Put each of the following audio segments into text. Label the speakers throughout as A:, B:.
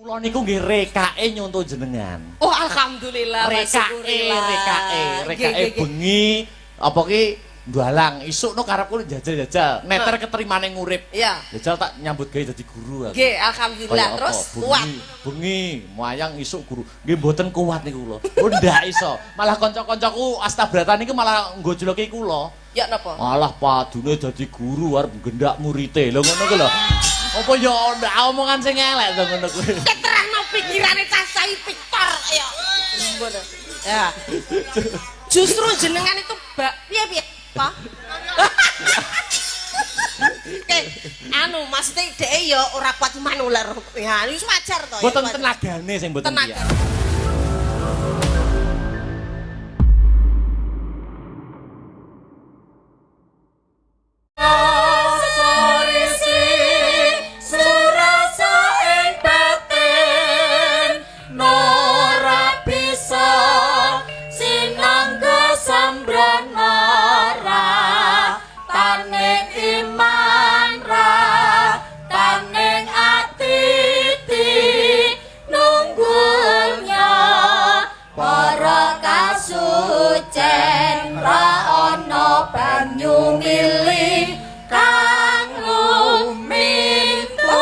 A: Kula niku nggih rekake nyonto jenengan.
B: Oh, alhamdulillah.
A: Rekake, rekake, rekake bengi apa ki ndalang isuk no karepku jajal-jajal neter keterimane ngurip.
B: Iya.
A: Jajal tak nyambut gawe dadi guru aku.
B: Nggih, alhamdulillah. Terus kuat.
A: Bengi wayang isuk guru. Nggih mboten kuat niku kula. Oh ndak iso. Malah kanca-kancaku astabratan niku malah nggojloki kula.
B: Ya napa?
A: Alah padune dadi guru arep nggendak murite. Lho ngono ku lho. Apa ya ndak omongan sing elek to ngono kuwi.
B: Keterangno pikirane cah Victor ya. Mboten. Ya. Justru jenengan itu bak piye-piye, Pak? Oke, anu maksudnya dhek ya ora kuat manular. Ya, wis wajar to.
A: Mboten tenagane sing mboten
B: tenaga.
C: Banyu mili kang lumintu.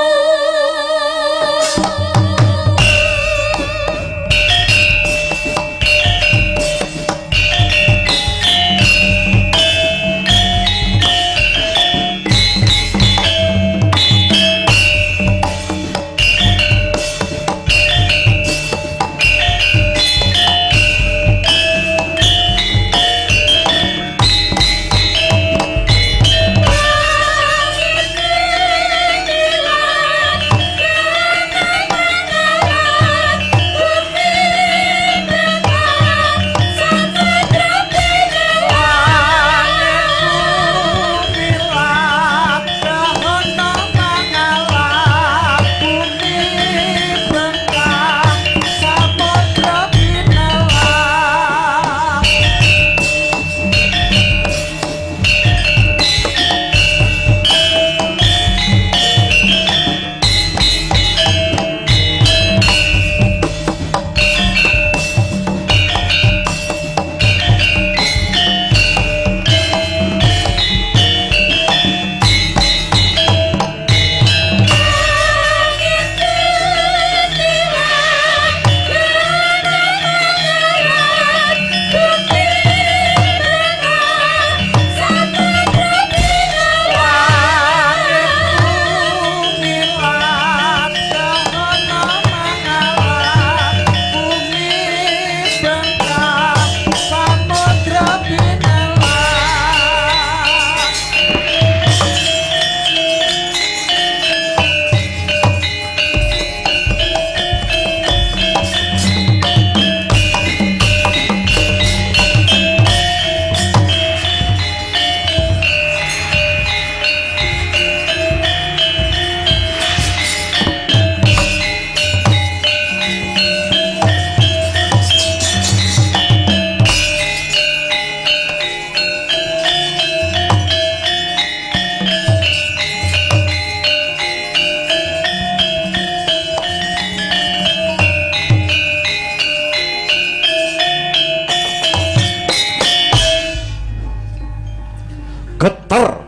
A: Geter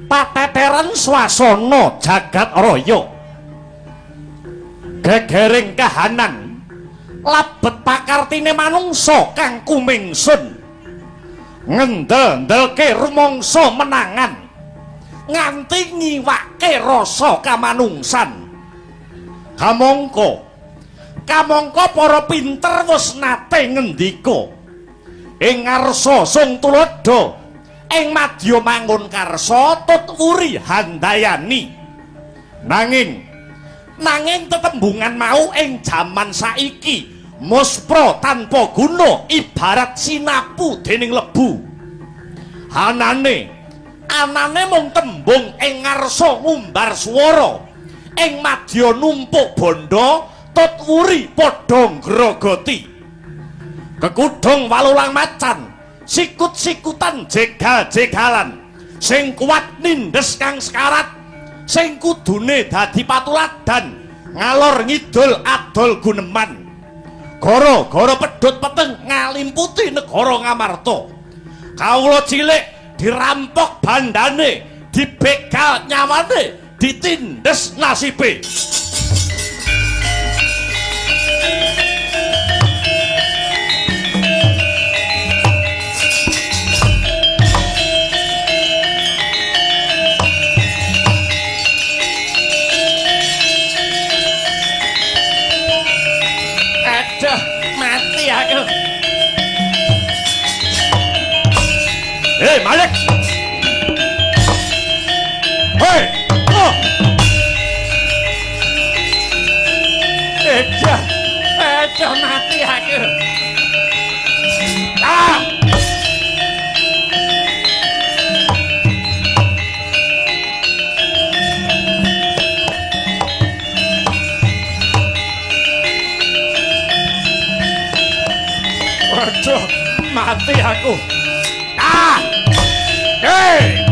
A: pateteran swasana jagat raya gegering kahanan labet pakartine manungsa kang kumingsun ngendel-ndelke rumangsa menangan nganti ngiwake rasa kamanungsan. Kamangka kamangka para pinter wis nate ngendika ing ngarsa sung tuladha ing madya mangun karsa tut wuri handayani. Nanging nanging tetembungan mau ing jaman saiki muspra tanpa guna ibarat sinapu dening lebu. Anane anane mung tembung ing ngarsa ngumbar swara ing madya numpuk bondo tut wuri padha ngrogoti. Kekudung walulang macan sikut-sikutan jegal-jegalan sing kuat nindes kang sekarat sing kudune dadi patuladan Ngalor ngidul adol guneman. Gara-gara pedhot peteng ngalimputi negara Ngamarta. Kawula cilik dirampok bandane, dibegal nyawane, ditindes nasibe. Aduh, mati aku. Hei, Malik. Hei. Oh. Aduh, aduh mati aku. Ah. Aduh, mati aku. Ah! Hei!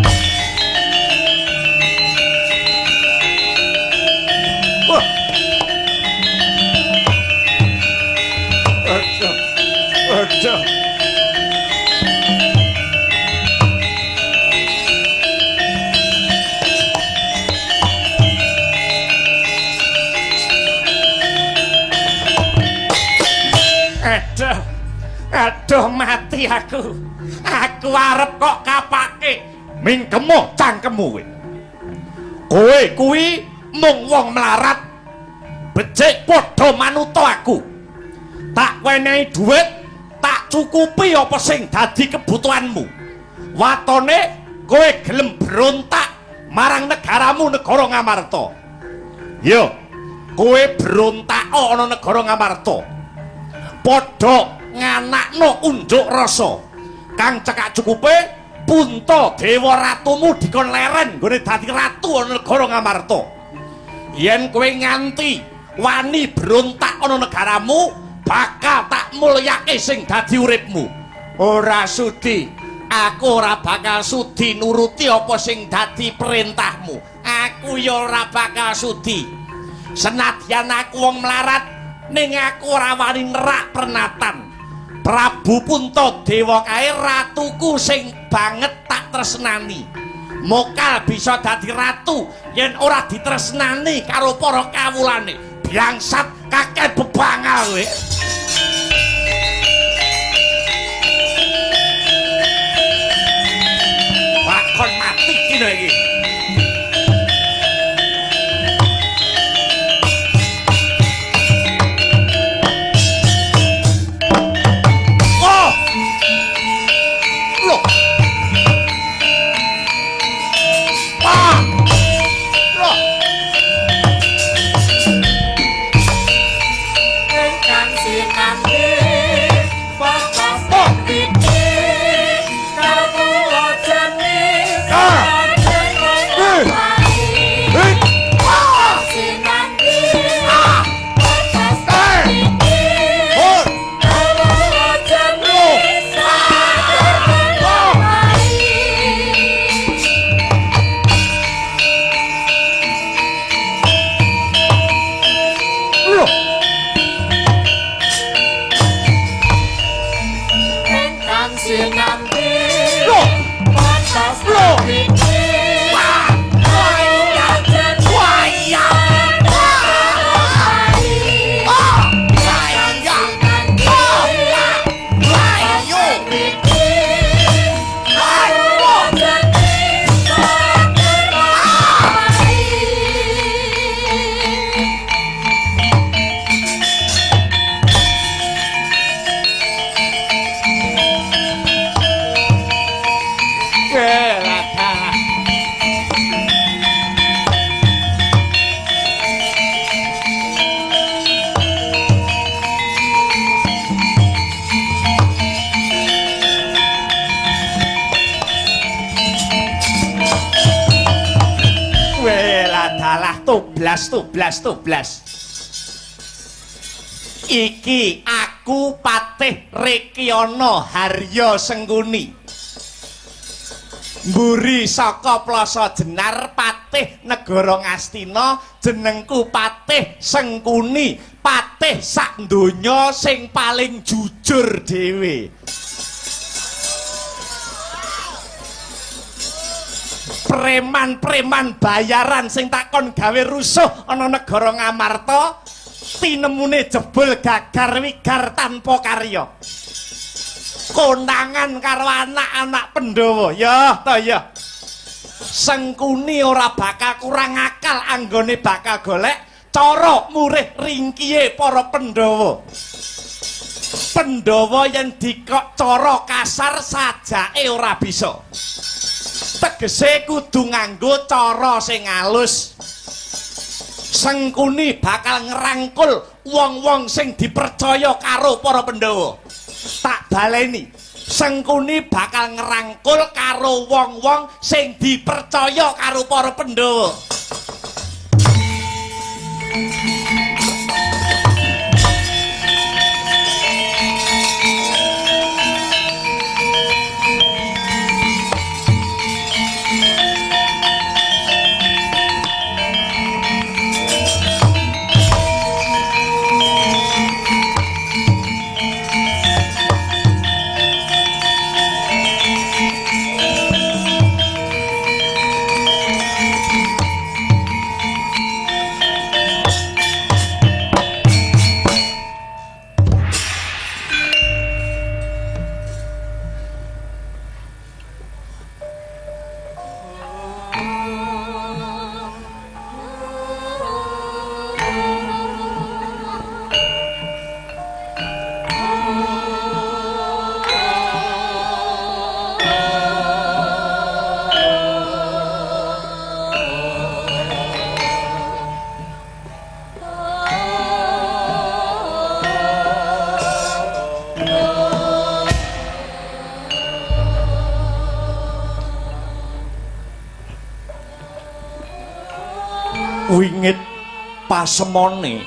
A: Wah. Aduh. Aduh. Aduh. Aduh mati aku. Aku arep kok kapake. Mingkemo cangkemmu kowe. Kowe kuwi mung wong melarat. Becik padha manuta aku. Tak wenehi dhuwit, tak cukupi apa sing dadi kebutuhanmu. Watone kowe gelem berontak marang negaramu negara Ngamarta. Yo, kowe berontak ana negara Ngamarta. Padha nganakno unjuk rasa kang cekak cukupe Punta dewa ratumu dikon leren nggone dadi ratu ana negara Ngamarta. Yen kowe nganti wani berontak ana negaramu, bakal tak mulyake sing dadi uripmu. Ora sudi, aku ora bakal sudi nuruti apa sing dadi perintahmu. Aku ya ora bakal sudi. Senadyan aku wong melarat, ning aku ora wani nerak pernatan. Prabu Punta Dewa kae ratuku sing banget tak tresnani. Mokal bisa dadi ratu yen ora ditresnani karo para kawulane. Bangsat kakek bebangal kowe. Bakon mati dina iki. Tublas tublas. Iki aku Patih Rekyana Harya Sengkuni. Mburi saka Plaza Jenar Patih Negara Ngastina, jenengku Patih Sengkuni, patih sak donya sing paling jujur dhewe. Preman-preman bayaran sing takon gawe rusuh ana negara Ngamarta, tinemune jebul gagar wigar tanpa karya. Konangan karo anak-anak Pandhawa. Ya ta ya. Sengkuni ora bakal kurang akal anggone bakal golek cara murih ringkihe para Pandhawa. Pandhawa yen dikok cara kasar sajake ora bisa. Tegese kudu nganggo cara sing alus. Sengkuni bakal ngerangkul wong-wong sing dipercaya karo para Pandhawa. Tak baleni, Sengkuni bakal ngerangkul karo wong-wong sing dipercaya karo para Pandhawa. Wingit pasemone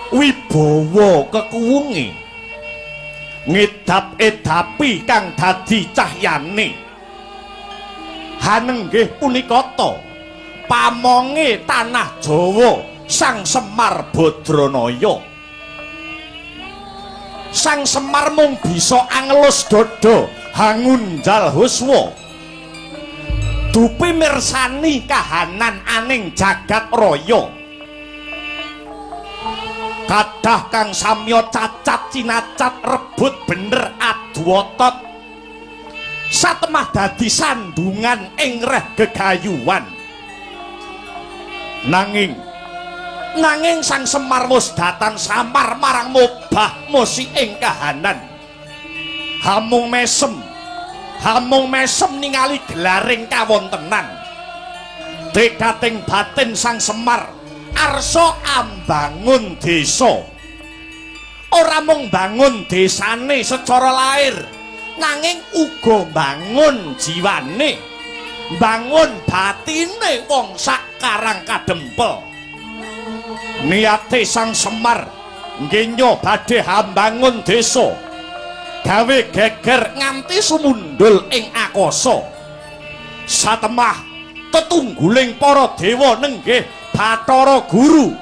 A: wibawa kekuwunge ngedap-edapi kang dadi cahyane. Hanenggih punika ta pamonge tanah Jawa Sang Semar Badranaya. Sang Semar mung bisa angelus dada hangunjal huswa, dupi mirsani kahanan aning jagat raya. Kadah kang samya cacat cinacat rebut bener adu otot, satemah dadi sandungan ing reh gegayuhan. Nanging Sang Semar wis datang samar marang mobah musi ing kahanan. Hamung mesem ningali gelaring kawontenan. Dekating batin Sang Semar arsa ambangun desa. Ora mung bangun desane secara lahir, nanging uga bangun jiwane, bangun batine wong sak Karang Kadempel. Niate Sang Semar nggenya badhe hambangun desa, gawe geger nganti sumundul ing akasa. Satemah tetungguling para dewa nenggih Bathara Guru,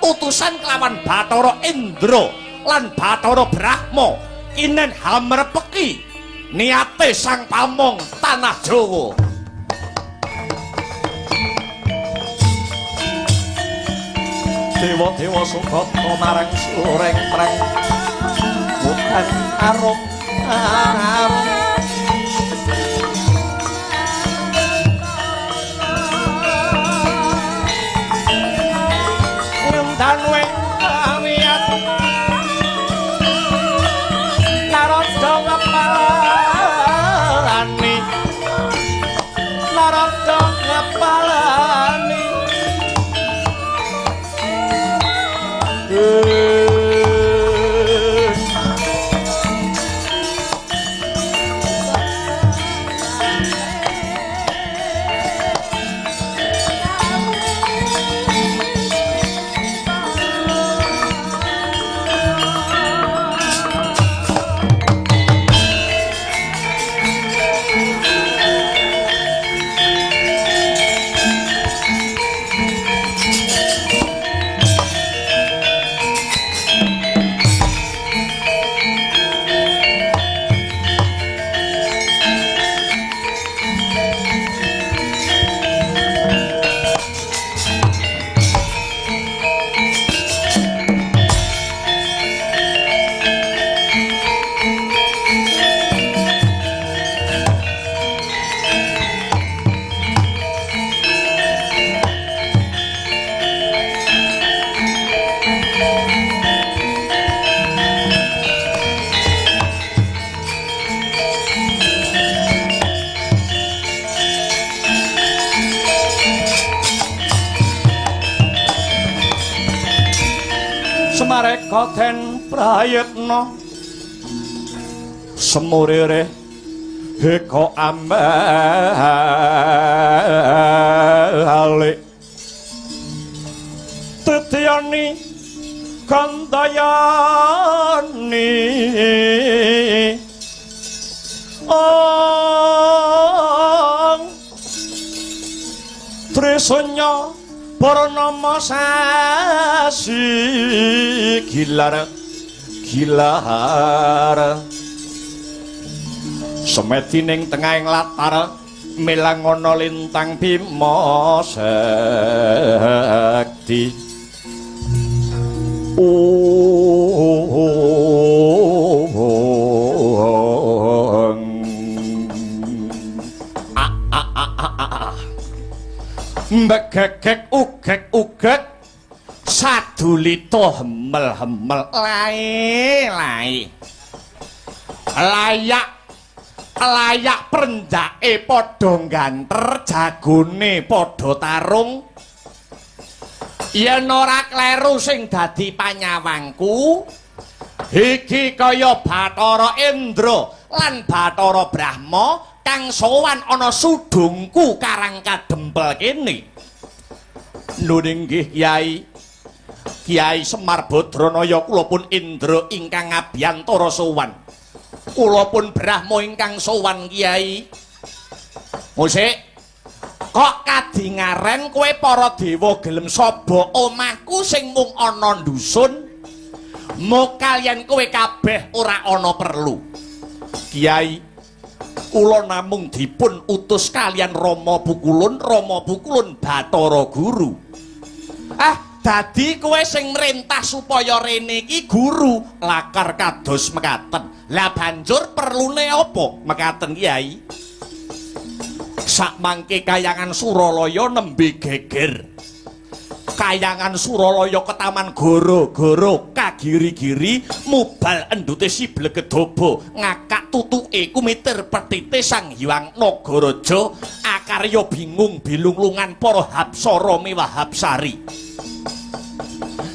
A: utusan kelawan Bathara Indra lan Bathara Brahma kinen hamrepeki niate Sang Pamong tanah Jawa. Dewa-dewa sukata marang sureng prang mutan arung arung. Ngendan wing kawiyat narada ngepalani, narada ngepalani. Semareka den prayitna semurire heka ambalik tetiyani kandayani ong trisanya purnama sasi gilar gilar semedi ning tengahing latar melangono lintang bima sekti. Mbegegek ugek ugek sadulita hemel-hemel lae lae layak layak prenjake padha ganter jagone padha tarung. Yen ora kleru sing dadi panyawangku iki kaya Bathara Indra lan Bathara Brahma kang sowan ana sudungku Karang Kadempel kene. Nun inggih Kyai. Kyai Semar Badranaya kula pun Indra ingkang ngabiyantara sowan. Kula pun Brahma ingkang sowan Kyai. Musik kok kadingaren kowe para dewa gelem saba omahku sing mung ana dusun? Mokal yen kowe kabeh ora ana perlu. Kyai, kula namung dipun utus kalian Rama Pukulun, Rama Pukulun Bathara Guru. Ah, dadi kowe sing mrentah supaya rene iki guru lakar kados mekaten. Lah banjur perlune apa mekaten Kyai? Sakmangke kayangan Suralaya nembe geger. Kayangan Suralaya ketaman goro-goro kagiri-giri mubal endute si Blegedobo ngakak tutuke kumitir petite Sang Hyang Nagaraja akarya bingung bilunglungan para hapsara miwah hapsari.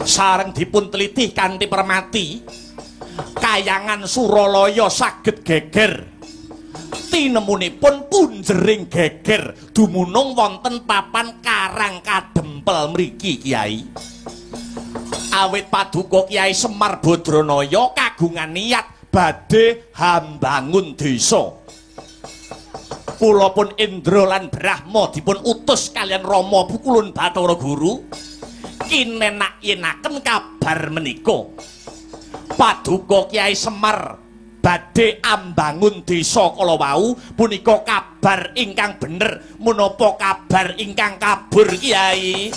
A: Sareng dipun teliti kanthi permati kayangan Suralaya saged geger. Tinemunipun punjering geger dumunung wonten papan Karang Kadempel mriki Kyai. Awit paduka Kyai Semar Badranaya kagungan niat badhe hambangun desa. Kula pun Indra lan Brahma dipun utus kalian Rama Pukulun Bathara Guru kinenak-yenaken kabar menika. Paduka Kyai Semar badhe ambangun desa kala wau punika kabar ingkang bener menapa kabar ingkang kabur Kyai?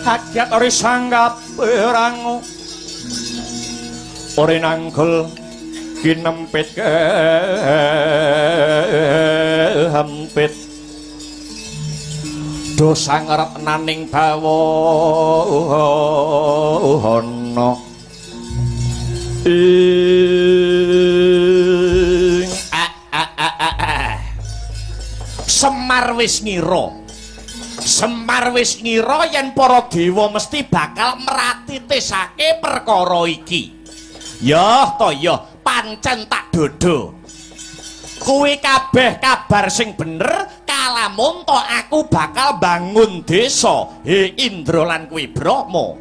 A: Kaget ori sanggap perangu ori nanggul kinempit kehempit dosa ngerep naning bawono ing a a a a a. Semar wis ngira, Semar wis ngira yen para dewa mesti bakal meratitesake perkara iki. Yah to yah, pancen tak dodo. Kuwi kabeh kabar sing bener, kalamun to aku bakal bangun desa. He Indra lan kuwi Brahma.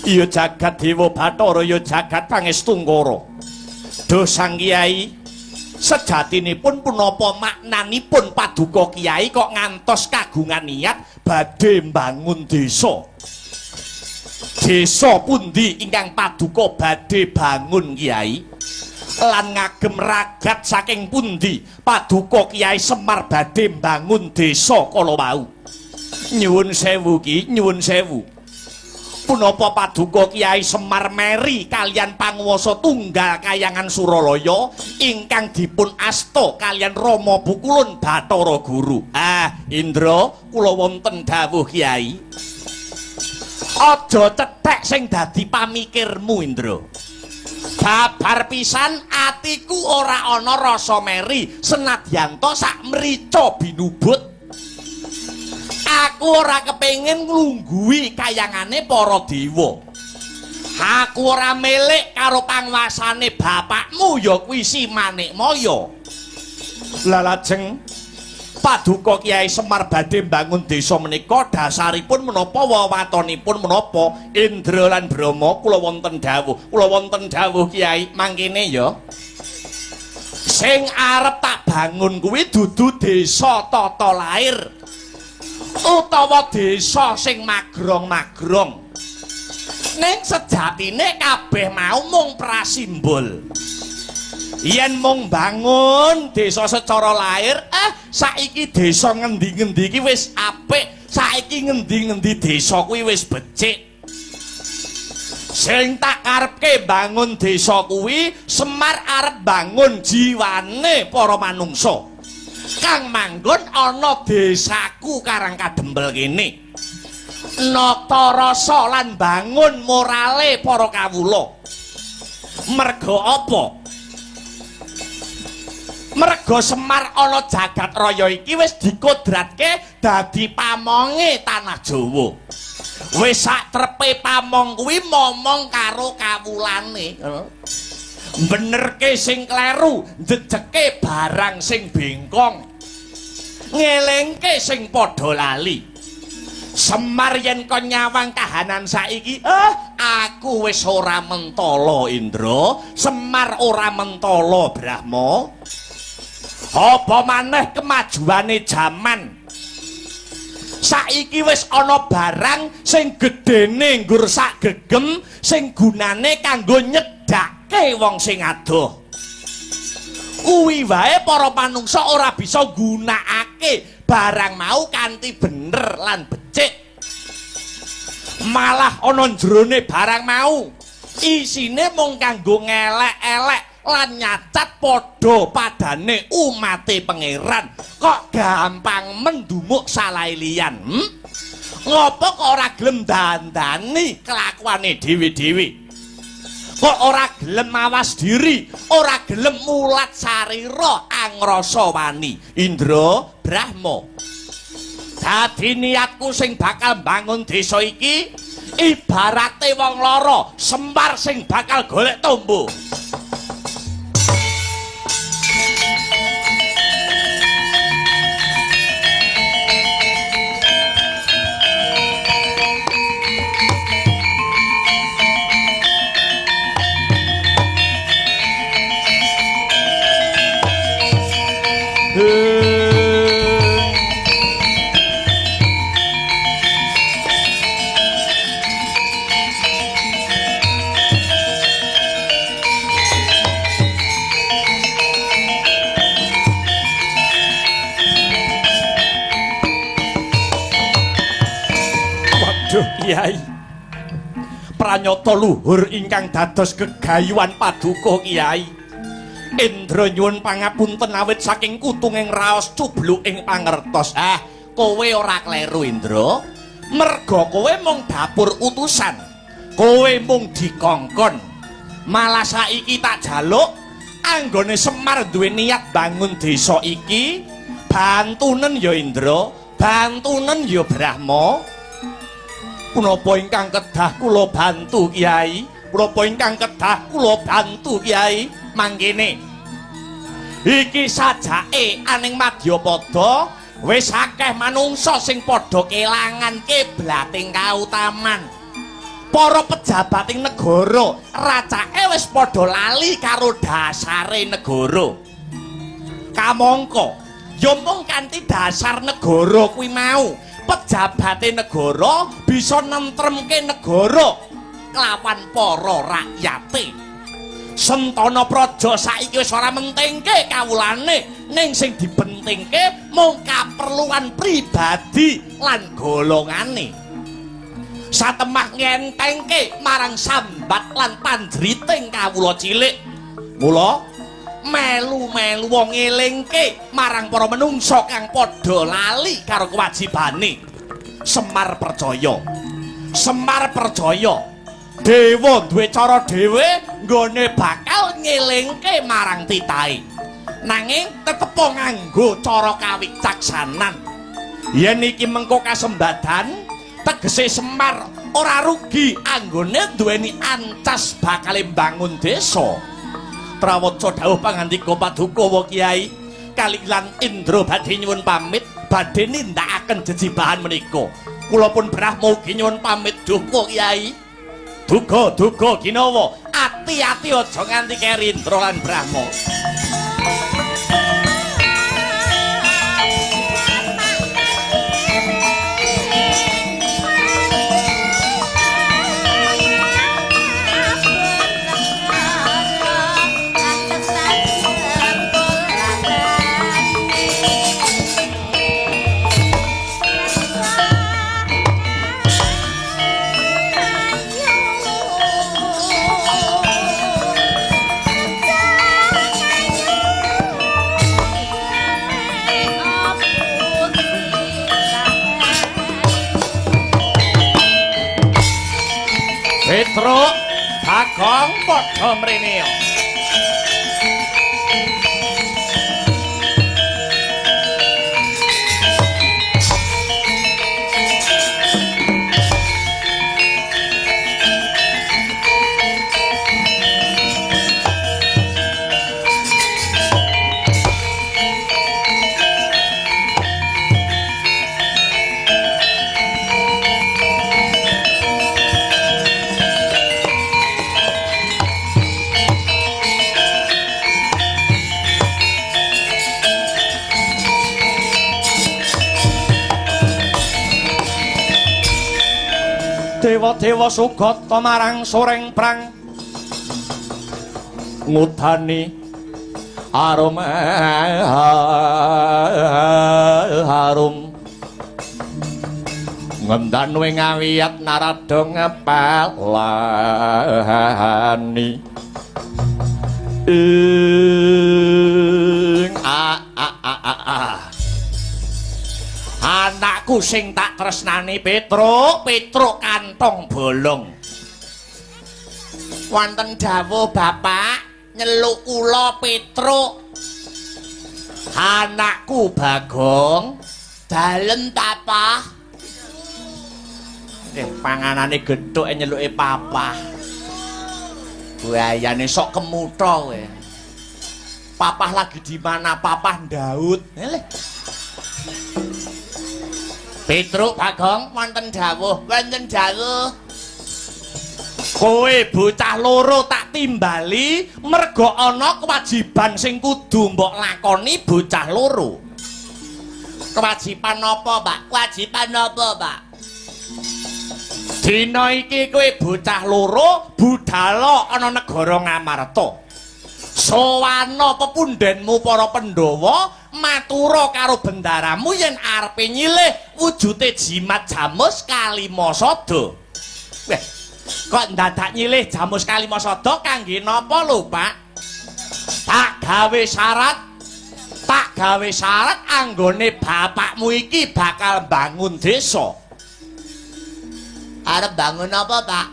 A: Ya jagat Dewa Bathara, ya jagat Pangestungkara. Duh Sang Kyai, sejatinipun punapa maknanipun paduka Kyai kok ngantos kagungan niat badhe mbangun desa? Desa pundi ingkang paduka badhe bangun Kyai? Lan ngagem ragat saking pundi Paduka Kyai Semar badhe mbangun desa kala wau. Nyuwun sewu ki, nyuwun sewu. Punapa Paduka Kyai Semar meri kaliyan panguwasa tunggal kayangan Suralaya ingkang dipun asta kaliyan Rama Pukulun Bathara Guru. Ah, Indra, kula wonten dawuh Kyai. Aja cethek sing dadi pamikirmu, Indra. Babar pisan atiku ora ana rasa meri senadyan to sak mrica binubut. Aku ora kepengin nglungguhi kayangane para dewa. Aku ora milik karo panguasane bapakmu ya kuwi Si Manikmaya. Lah lajeng Paduka Kyai Semar badhe mbangun desa menika dasaripun menapa wewatonipun menapa? Indra lan Brahma kula wonten dawuh. Kula wonten dawuh Kyai mangkene ya. Sing arep tak bangun kuwi dudu desa tata lair utawa desa sing magrong-magrong. Ning sejatine kabeh mau mung prasimbol. Yen mung bangun desa secara lahir, saiki desa ngendi-ngendi iki wis apik, saiki ngendi-ngendi desa kuwi wis becik. Sing tak karepke bangun desa kuwi Semar arep bangun jiwane para manungsa. Kang manggon ana desaku Karang Kadempel kene. Nata rasa lan bangun morale para kawula. Merga apa? Merga Semar ana jagat raya iki wis dikodratke dadi pamonge tanah Jawa. Wis sak trepe pamong kuwi momong karo kawulane. Benerke sing kleru, njejeke barang sing bengkong. Ngelingke sing padha lali. Semar yen kon nyawang kahanan saiki, aku wis ora mentala Indra, Semar ora mentala Brahma. Apa maneh kemajuane jaman. Saiki wis ana barang sing gedene nggur sak gegem sing gunane kanggo nyedhake wong sing adoh. Kuwi wae para manungsa ora bisa nggunakake barang mau kanthi bener lan becik. Malah ana jerone barang mau isine mung kanggo ngelek-elek lan nyacat padha padane umate pangeran. Kok gampang mendumuk salahe liyan? Ngopo kok ora gelem dandani kelakuane dhewe-dhewe? Kok ora gelem mawas diri, ora gelem mulat sarira angrasa wani? Indra, Brahma, dadi niatku sing bakal mbangun desa iki ibarate wong lara, Semar sing bakal golek tombo. Waduh Kyai, pranyata luhur ingkang dados gegayuhan paduka Kyai. Indra nyuwun pangapunten awit saking kutunging raos cubluk ing pangertos. Ah, kowe ora kleru Indra. Merga kowe mung dapur utusan. Kowe mung dikongkon. Malah saiki tak jaluk anggone Semar duwe niat bangun desa iki, bantunen ya Indra, bantunen ya Brahma. Punapa ingkang kedah kula bantu Kyai? Punapa ingkang kedah kula bantu Kyai? Mangkene iki sajake aning madyapada wis akeh manungsa sing padha kelangan kiblating kautaman. Para pejabat ing negara racake wis padha lali karo dasare negara. Kamangka ya mung kanthi dasar negara kuwi mau, pejabate negara bisa nentremke negara kelawan para rakyate. Sentana Praja saiki wis ora mentingke kawulane, ning sing dipentingke mung kaperluan pribadi lan golongane. Satemah ngentengke marang sambat lan panjriting kawula cilik. Mula melu-melu wong ngelingke marang para menungsa kang padha lali karo kewajibane. Semar percaya. Semar percaya. Dewa duwe cara dhewe nggone bakal ngelingke marang titahe. Nanging tetep nganggo cara kawicaksanan. Yen iki mengko kasembadan, tegese Semar ora rugi anggone duweni ancas bakale mbangun desa. Prawaca dawuh pangandika paduka wa Kyai kaliyan Indra badhe nyuwun pamit badhe nindakaken jejibahan menika. Kula pun Brahma ugi nyuwun pamit duh Kyai. Duga duga ginawa, ati-ati aja nganti keri Indra lan Brahma. Petruk, Bagong padha mrene. Dewa-dewa sugata marang soreng prang ngudani arum harum ngendan ing awiyat narada ngepelani ing a a a a. Anakku sing tak tresnani Petruk, Petruk kantong bolong. Wonten dawuh Bapak nyeluk kula Petruk. Anakku Bagong, dalem tapah. Panganane gethuk nyeluke papah. Buayane sok kemutha kowe. Papah lagi di mana? Papah Daud. Leh. Petruk Bagong wonten dawuh, wonten dawuh. Kowe bocah loro tak timbali merga ana kewajiban sing kudu mbok lakoni bocah loro. Kewajiban apa, Pak? Kewajiban apa, Pak? Dina iki kowe bocah loro budala ana negara Ngamarta. Sowana pepundhenmu para Pandhawa matura karo bendaramu yen arepe nyilih wujute jimat jamus Kalimasada. Weh, kok ndadak nyilih jamus Kalimasada kangge napa lho, Pak? Tak gawe syarat, tak gawe syarat anggone bapakmu iki bakal bangun desa. Arep bangun apa, Pak?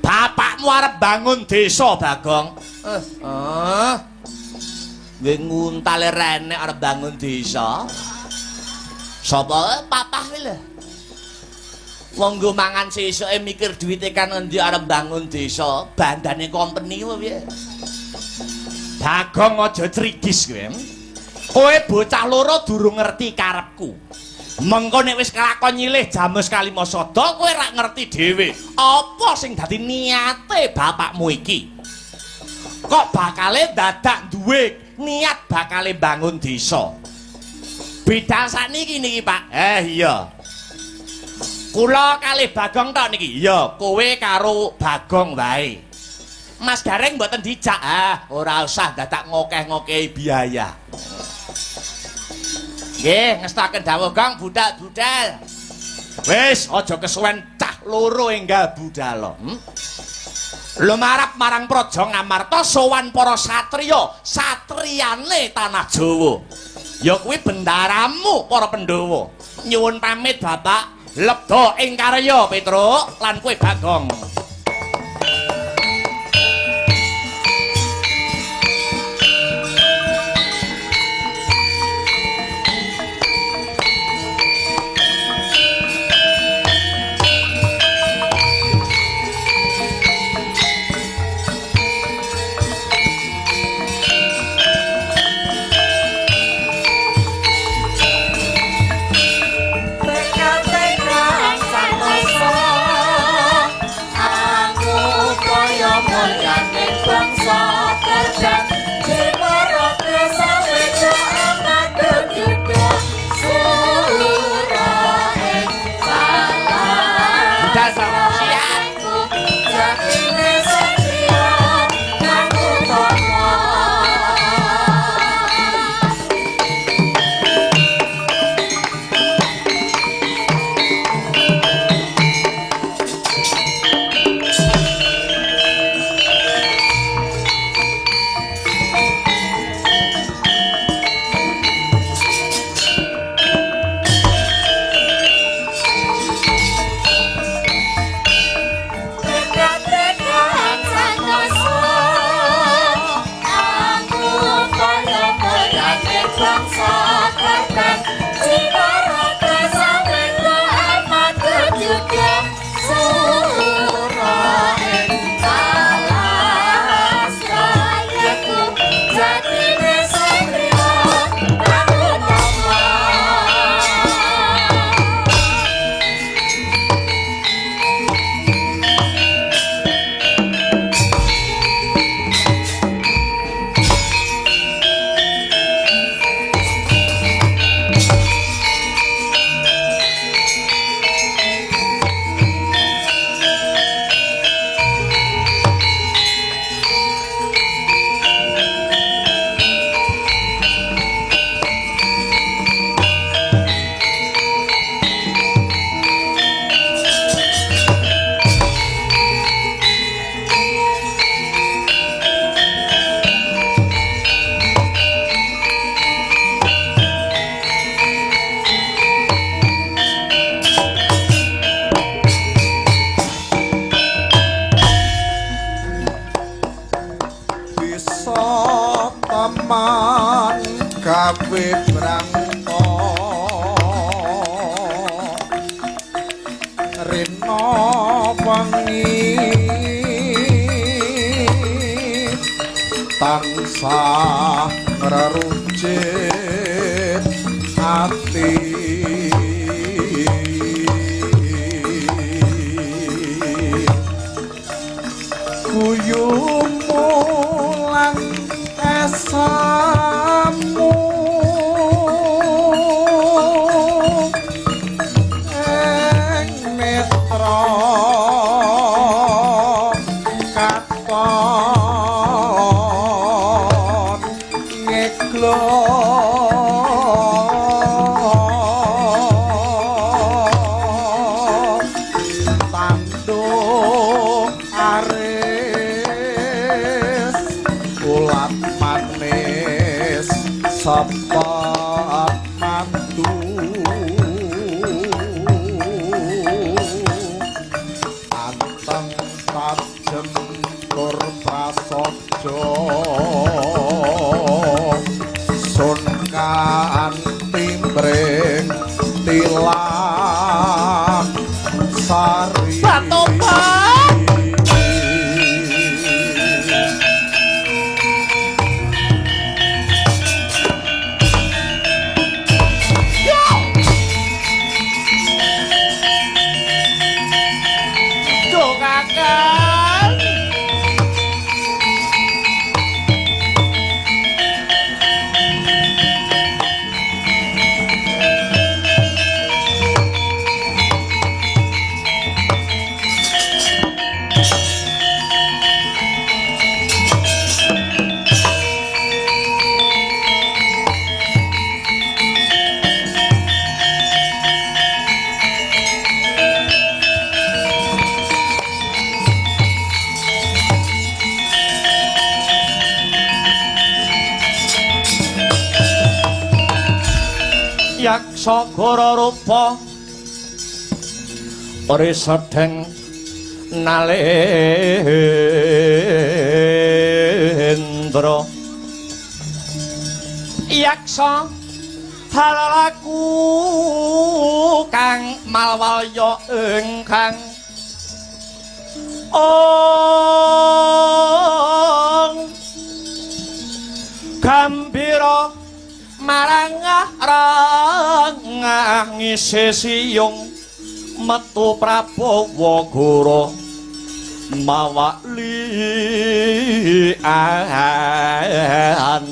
A: Bapakmu arep bangun desa, Bagong. Nggih nguntale rene arep bangun desa. Sapa? Papah kuwi lho. Wong nggo mangan sesuke mikir duwite kan endi arep bangun desa, bandane kompeni apa piye? Bagong aja crigis kowe. Kowe bocah loro durung ngerti karepku. Mengko nek wis kelakon nyilih jamus Kalimasada kowe rak ngerti dhewe apa sing dadi niate bapakmu iki. Kok bakale dadak duwe niat bakale bangun desa. Beda sakniki niki, Pak. Iya. Kula kalih Bagong tok niki. Iya, kowe karo Bagong wae. Mas Gareng mboten dijak. Ah, ora usah dadak ngokeh-ngokehi biaya. Nggih, ngestaken dawuh Kang, budal-budal. Wis, aja kesuwen cah loro enggal budal. Lumarap marang Praja Ngamarta sowan para satriya, satriyane tanah Jawa. Ya kuwi bendaramu para Pandhawa. Nyuwun pamit Bapak, lebda ing karya Petruk lan kowe Bagong.
D: Tansah ngrerucit ati guyumu lan esamu ing mitra katon ngeglo tanduk aris ulat manis sepet madu anteng tajem tur prasaja sun kanthi mring tilam sari.
A: Batopa. Sagara rupa risedeng nalendra yaksa halalaku kang malwalya ingkang ong gambira marang rangah ngisi siyung metu Prabawa Goro mawali an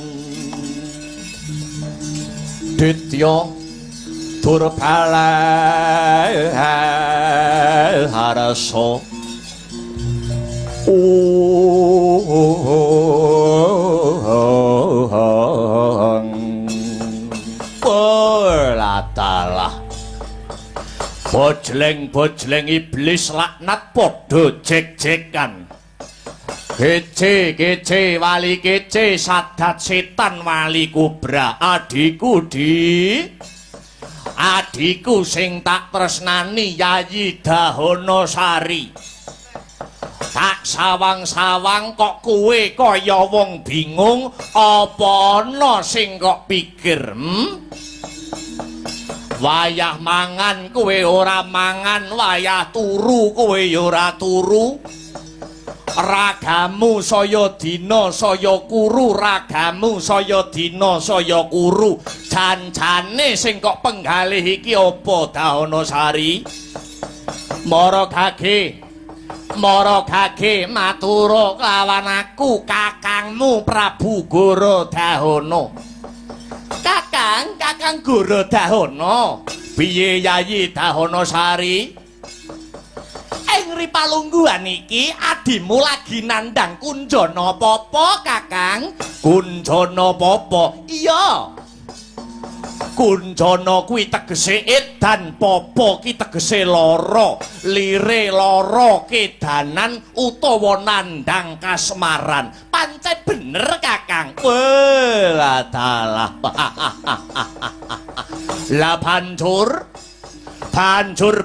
A: ditya durbala harasa ong. Bojleng-bojleng iblis laknat padha jek-jekan. Kece-kece wali kece sadat setan wali kubra adhiku di adhiku sing tak tresnani Yayi Dahana Sari. Tak sawang-sawang kok kowe kaya wong bingung apa ana sing kok pikir? Wayah mangan kowe ora mangan, wayah turu kowe ya ora turu. Ragamu saya dina saya kuru, ragamu saya dina saya kuru. Jan-jane sing kok penggalih iki apa Dahana Sari? Mara gage, mara gage matura kelawan aku kakangmu Prabu Goro Dahana. Kakang, Kakang Goro Dahana. Piye Yayi Dahana Sari? Ing ripalungguhan iki adimu lagi nandhang kunjana papa, Kakang? Kunjana papa? Iya. Kunjana kuwi tegese edan, papa ki tegese lara. Lire lara kedanan utawa nandhang kasmaran. Pancen bener, Kakang. Wah, dalah. Lah banjur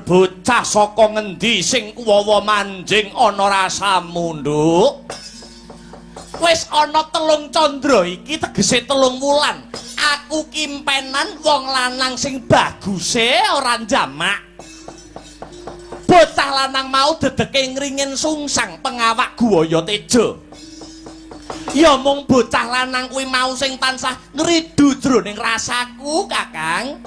A: bocah saka ngendi sing kuwawa manjing ana rasamu, Nduk? Wis ana 3 candra iki tegese 3 wulan. Aku kimpenan wong lanang sing baguse ora njamak. Bocah lanang mau dedeke ngringin sungsang pengawak Guwaya Teja. Ya mung bocah lanang kuwi mau sing tansah ngridu jroning rasaku, Kakang.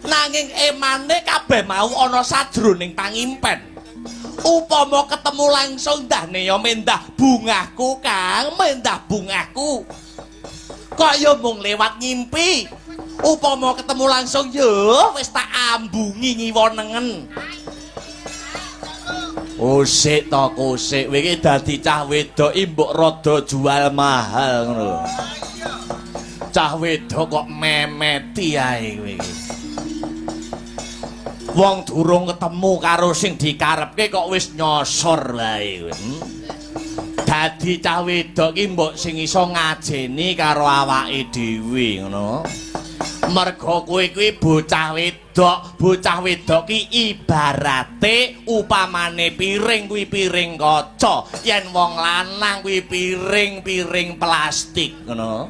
A: Nanging emane kabeh mau ana sajroning pangimpen. Upama ketemu langsung ndahne ya mendah bungahku, Kang, mendah bungahku. Kok ya mung lewat ngimpi. Upama ketemu langsung ya wis tak ambungi ngiwa nengen. Osik to kosik, kowe iki dadi cah wedok mbok rada jual mahal ngono lho. Cah wedok kok memeti ae kowe iki. Wong durung ketemu karo sing dikarepke kok wis nyosor wae kowe. Dadi cah wedok ki mbok sing iso ngajeni karo awake dhewe ngono. Merga kowe kuwi bocah wedok ki ibarate upamane piring kuwi piring kaca, yen wong lanang kuwi piring-piring plastik ngono.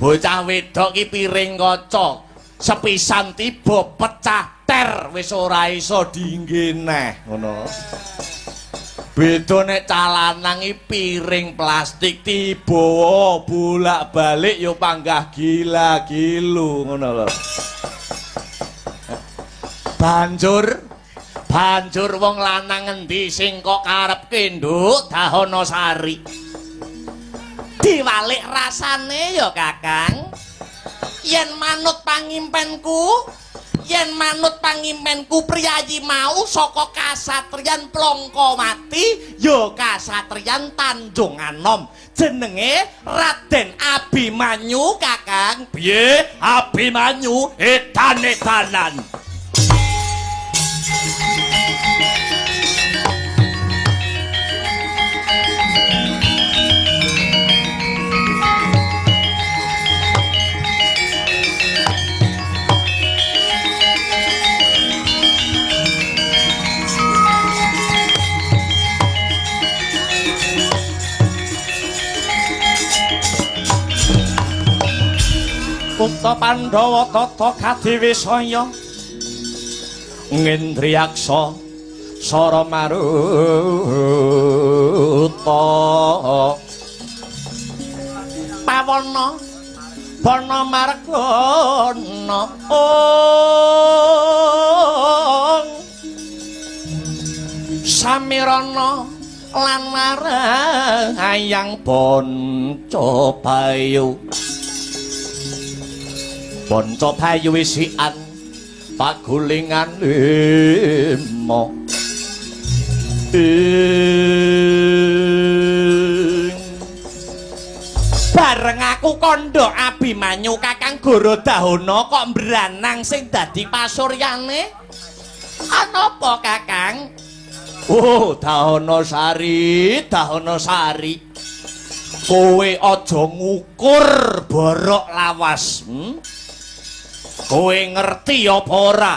A: Bocah wedok ki piring kaca, sepisan tiba pecah ter wis ora iso diengge neh ngono. Beda nek cah lanang iki piring plastik tiba bolak-balik ya panggah gila-gilu ngono lho. Banjur wong lanang ngendi sing kok karepke, Nduk Dahana Sari? Diwalik rasane ya, Kakang. Yen manut pangimpenku priyayi mau saka kasatriyan Plongkowati ya kasatriyan Tanjung Anom, jenenge Raden Abimanyu, Kakang. Piye Abimanyu? Edan-edanan. Tata Pandhawa tata kadiwisaya ngendriyaksa sara maruta pawana bana margana ong samirana lan marayang bonco bayu. Bonco bayu wisian pagulingan lima. Bareng aku kandha Abimanyu Kakang Goro Dahana kok mbranang sing dadi pasuryane. Ana apa Kakang? Oh, Dahana Sari, Dahana Sari. Kowe aja ngukur borok lawas. Kowe ngerti apa ora?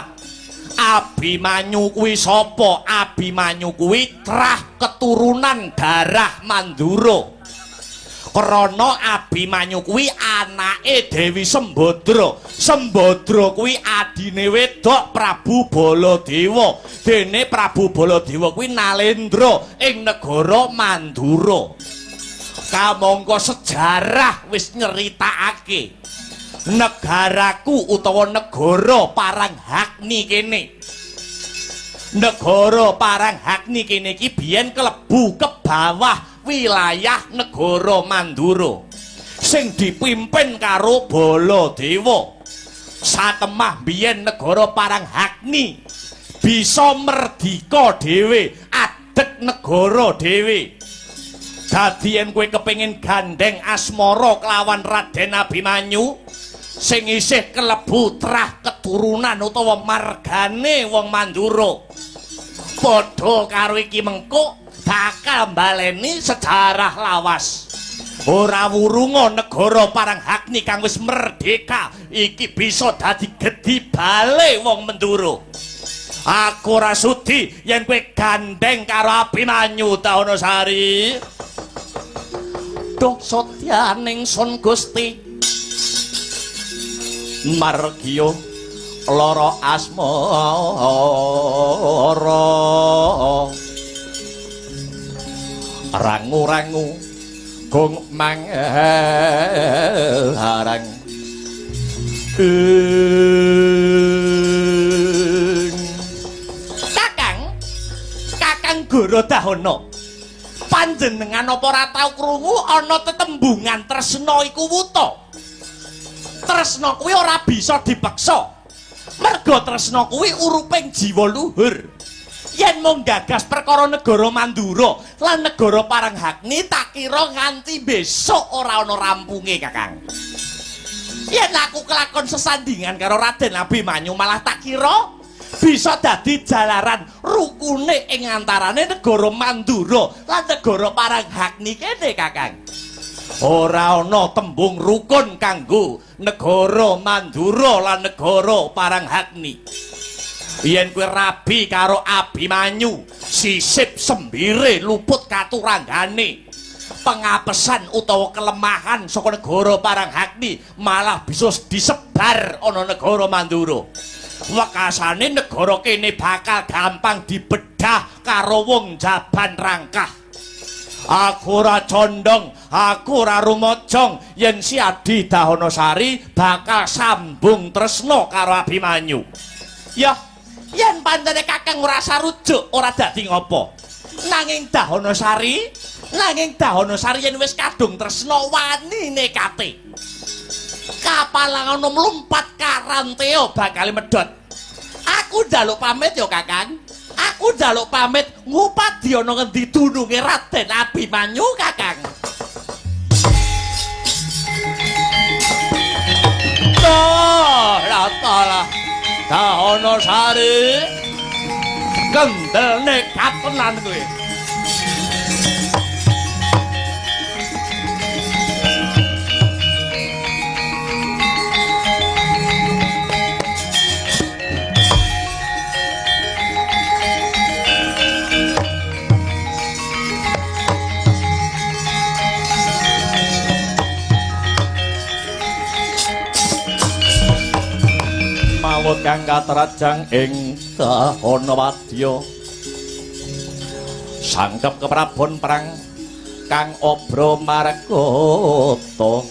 A: Abimanyu kuwi sapa? Abimanyu kuwi trah keturunan darah Mandura. Krana Abimanyu kuwi anake Dewi Sembadra. Sembadra kuwi adine wedok Prabu Baladewa. Dene Prabu Baladewa kuwi Nalendra ing negara Mandura. Kamangka sejarah wis nyeritakake negaraku utawa negara Paranghakni kene. Negara Paranghakni kene iki biyen klebu ke bawah wilayah negara Mandura sing dipimpin karo Baladewa. Satemah biyen negara Paranghakni bisa merdika dhewe, adeg negara dhewe. Dadi yen kowe kepengin gandeng asmara kelawan Raden Abimanyu sing isih kelebu trah keturunan utawa margane wong Mandura, padha karo iki mengko bakal mbaleni sejarah lawas. Ora wurunga negara Paranghakni kang wis merdeka iki bisa dadi gedhi bale wong Mandura. Aku ora sudi yen kowe gandeng karo Abimanyu, Dahana Sari. Duh setyaning sun Gusti margiya lara asmara rangu-rangu gong mangharang Kakang, Kakang Goro Dahana, panjenengan apa ora tau krungu ana tetembungan tresna iku wuta? Tresna kuwi ora bisa dipeksa. Merga tresna kuwi uruping jiwa luhur. Yen mung gagas perkara negara Mandura lan negara Paranghakni tak kira nganti besok ora ana rampunge, Kakang. Yen aku kelakon sesandingan karo Raden Abimanyu malah tak kira bisa dadi jalaran rukune ing antarane negara Mandura lan negara Paranghakni kene, Kakang. Ora ana tembung rukun kanggo negara Mandura lan negara Paranghakni. Yen kowe rabi karo Abimanyu, sisip sembire luput katuranggane. Pengapesan utawa kelemahan saka negara Paranghakni malah bisa disebar ana negara Mandura. Wekasane negara kene bakal gampang dibedah karo wong jaban rangkah. Aku ora condong, aku ora rumojong yen si Adi Dahana Sari bakal sambung tresna karo Abimanyu. Yah, yen pancene Kakang ora sarujuk ora dadi ngopo. Nanging Dahana Sari, nanging Dahana Sari yen wis kadung tresna wani nekate. Kapal ana mlumpat karanteo bakal medhot. Aku njaluk pamit ya, Kakang. Aku njaluk pamit ngupadi ana ngendi dununge Raden Abimanyu, Kakang. Lah, Dahana Sari kendel nekat tenan kowe. Kawut kang katrajang ing dahana wadya. Sangkep keprabon perang kang obra margata.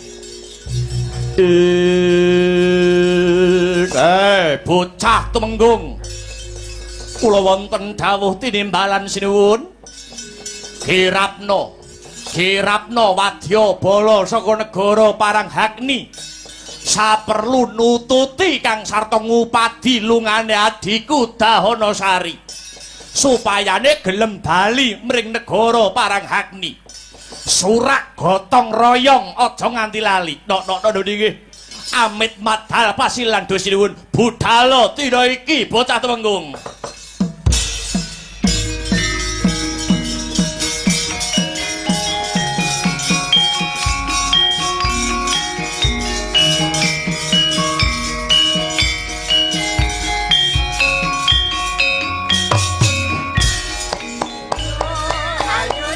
A: Bocah tumenggung. Kula wonten dawuh tinimbalan sinuwun. Kirapna, kirapna wadya bala saka negara Paranghagni. Saperlu nututi kang sarta ngupadi lungane adhiku Dahana Sari. Supayane gelem bali mring negara Paranghagni. Surak gotong royong aja nganti lali. Nok nok nok nggih. Amit madal pasilan do sinuwun budala dina iki bocah tumenggung.
C: Ayo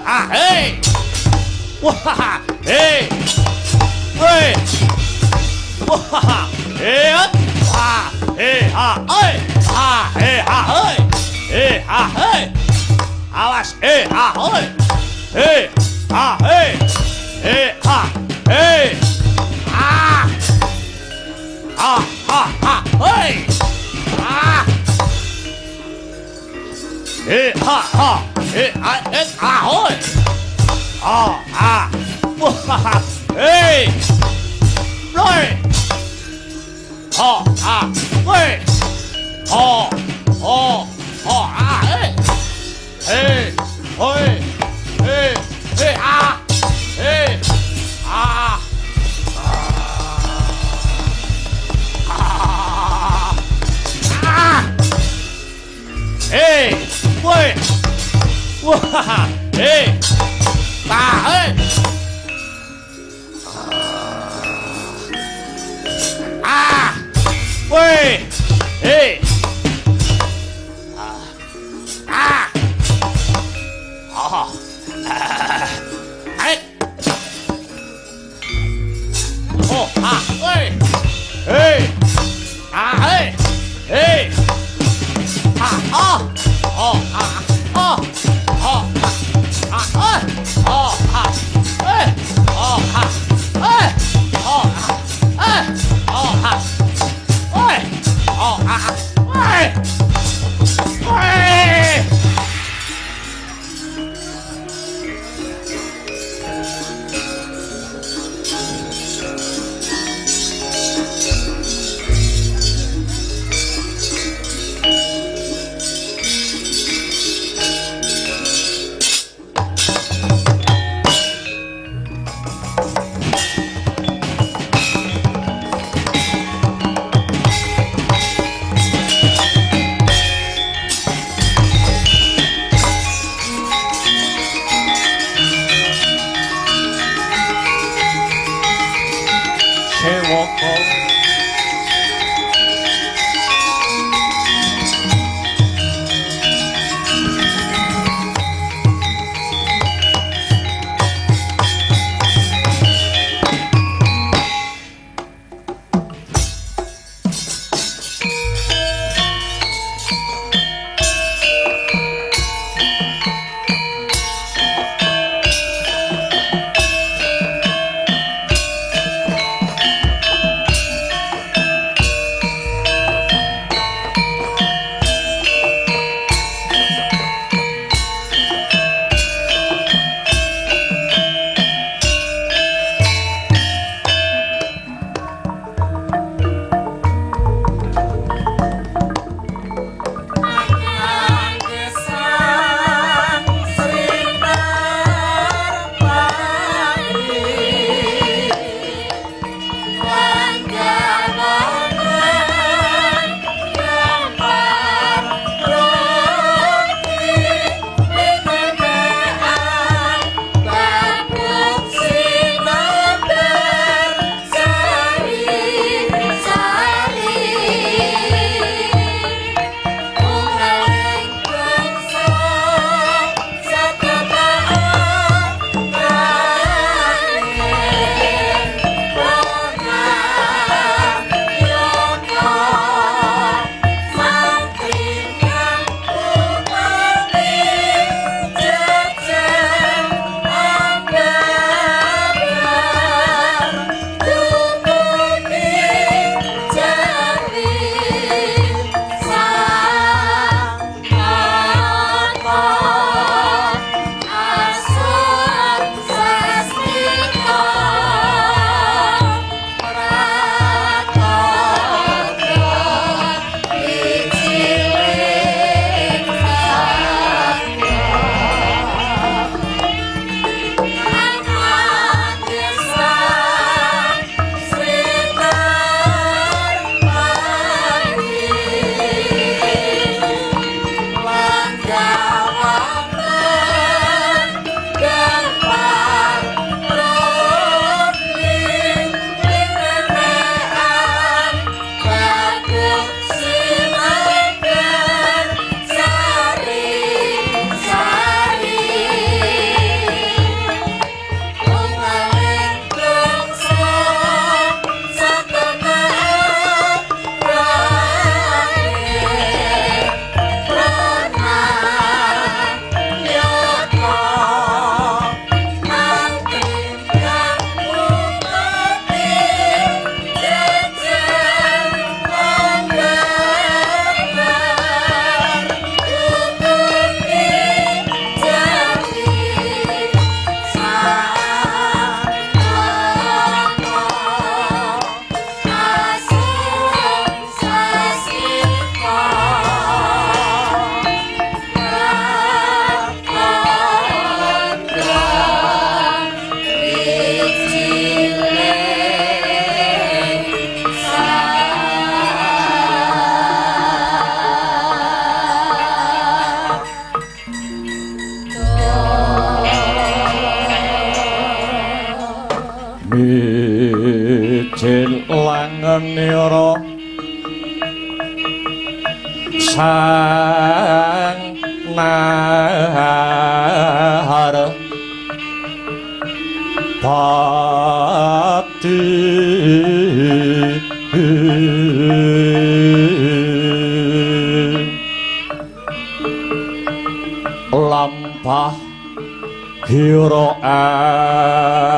A: ah, hei. Wah, hei. Woi. Wah, hei, ha, hei, ha, oi. Ha, hei, ha, oi. Hei, ha, hei. Awas, hei, ha, oi. Hei, ha, hei. Hei, ha, hei. Ah. Ha, ha, ha, hei. Ah. Hei, ha, ha. Hei, ha, hei, ha, hoi. Ah, ah. Wah, hei. Rồi. Ho, ah, hei. Ho, ho, ho, ah, hei. Hei, hoi. Hei, hei, ah. Hei. Ah. Ah. Ah. Hei, woi. Wah, hei. Ah, hei. Ah. Woi. Hei. Ah. Ah. Oh. Ah. Hei. Oh, ah, woi. Hei. Ah, hei. Hei. Ah, oh. Oh, ah, oh. Oh, ah, ah, oh, ah, eh. Oh, ah, eh. Oh, ah, eh. Oh, ah. Oi. Oh, ah, oi. Oi.
D: Sewaka
A: Mijil langenira sang nahar pati lampah hira awon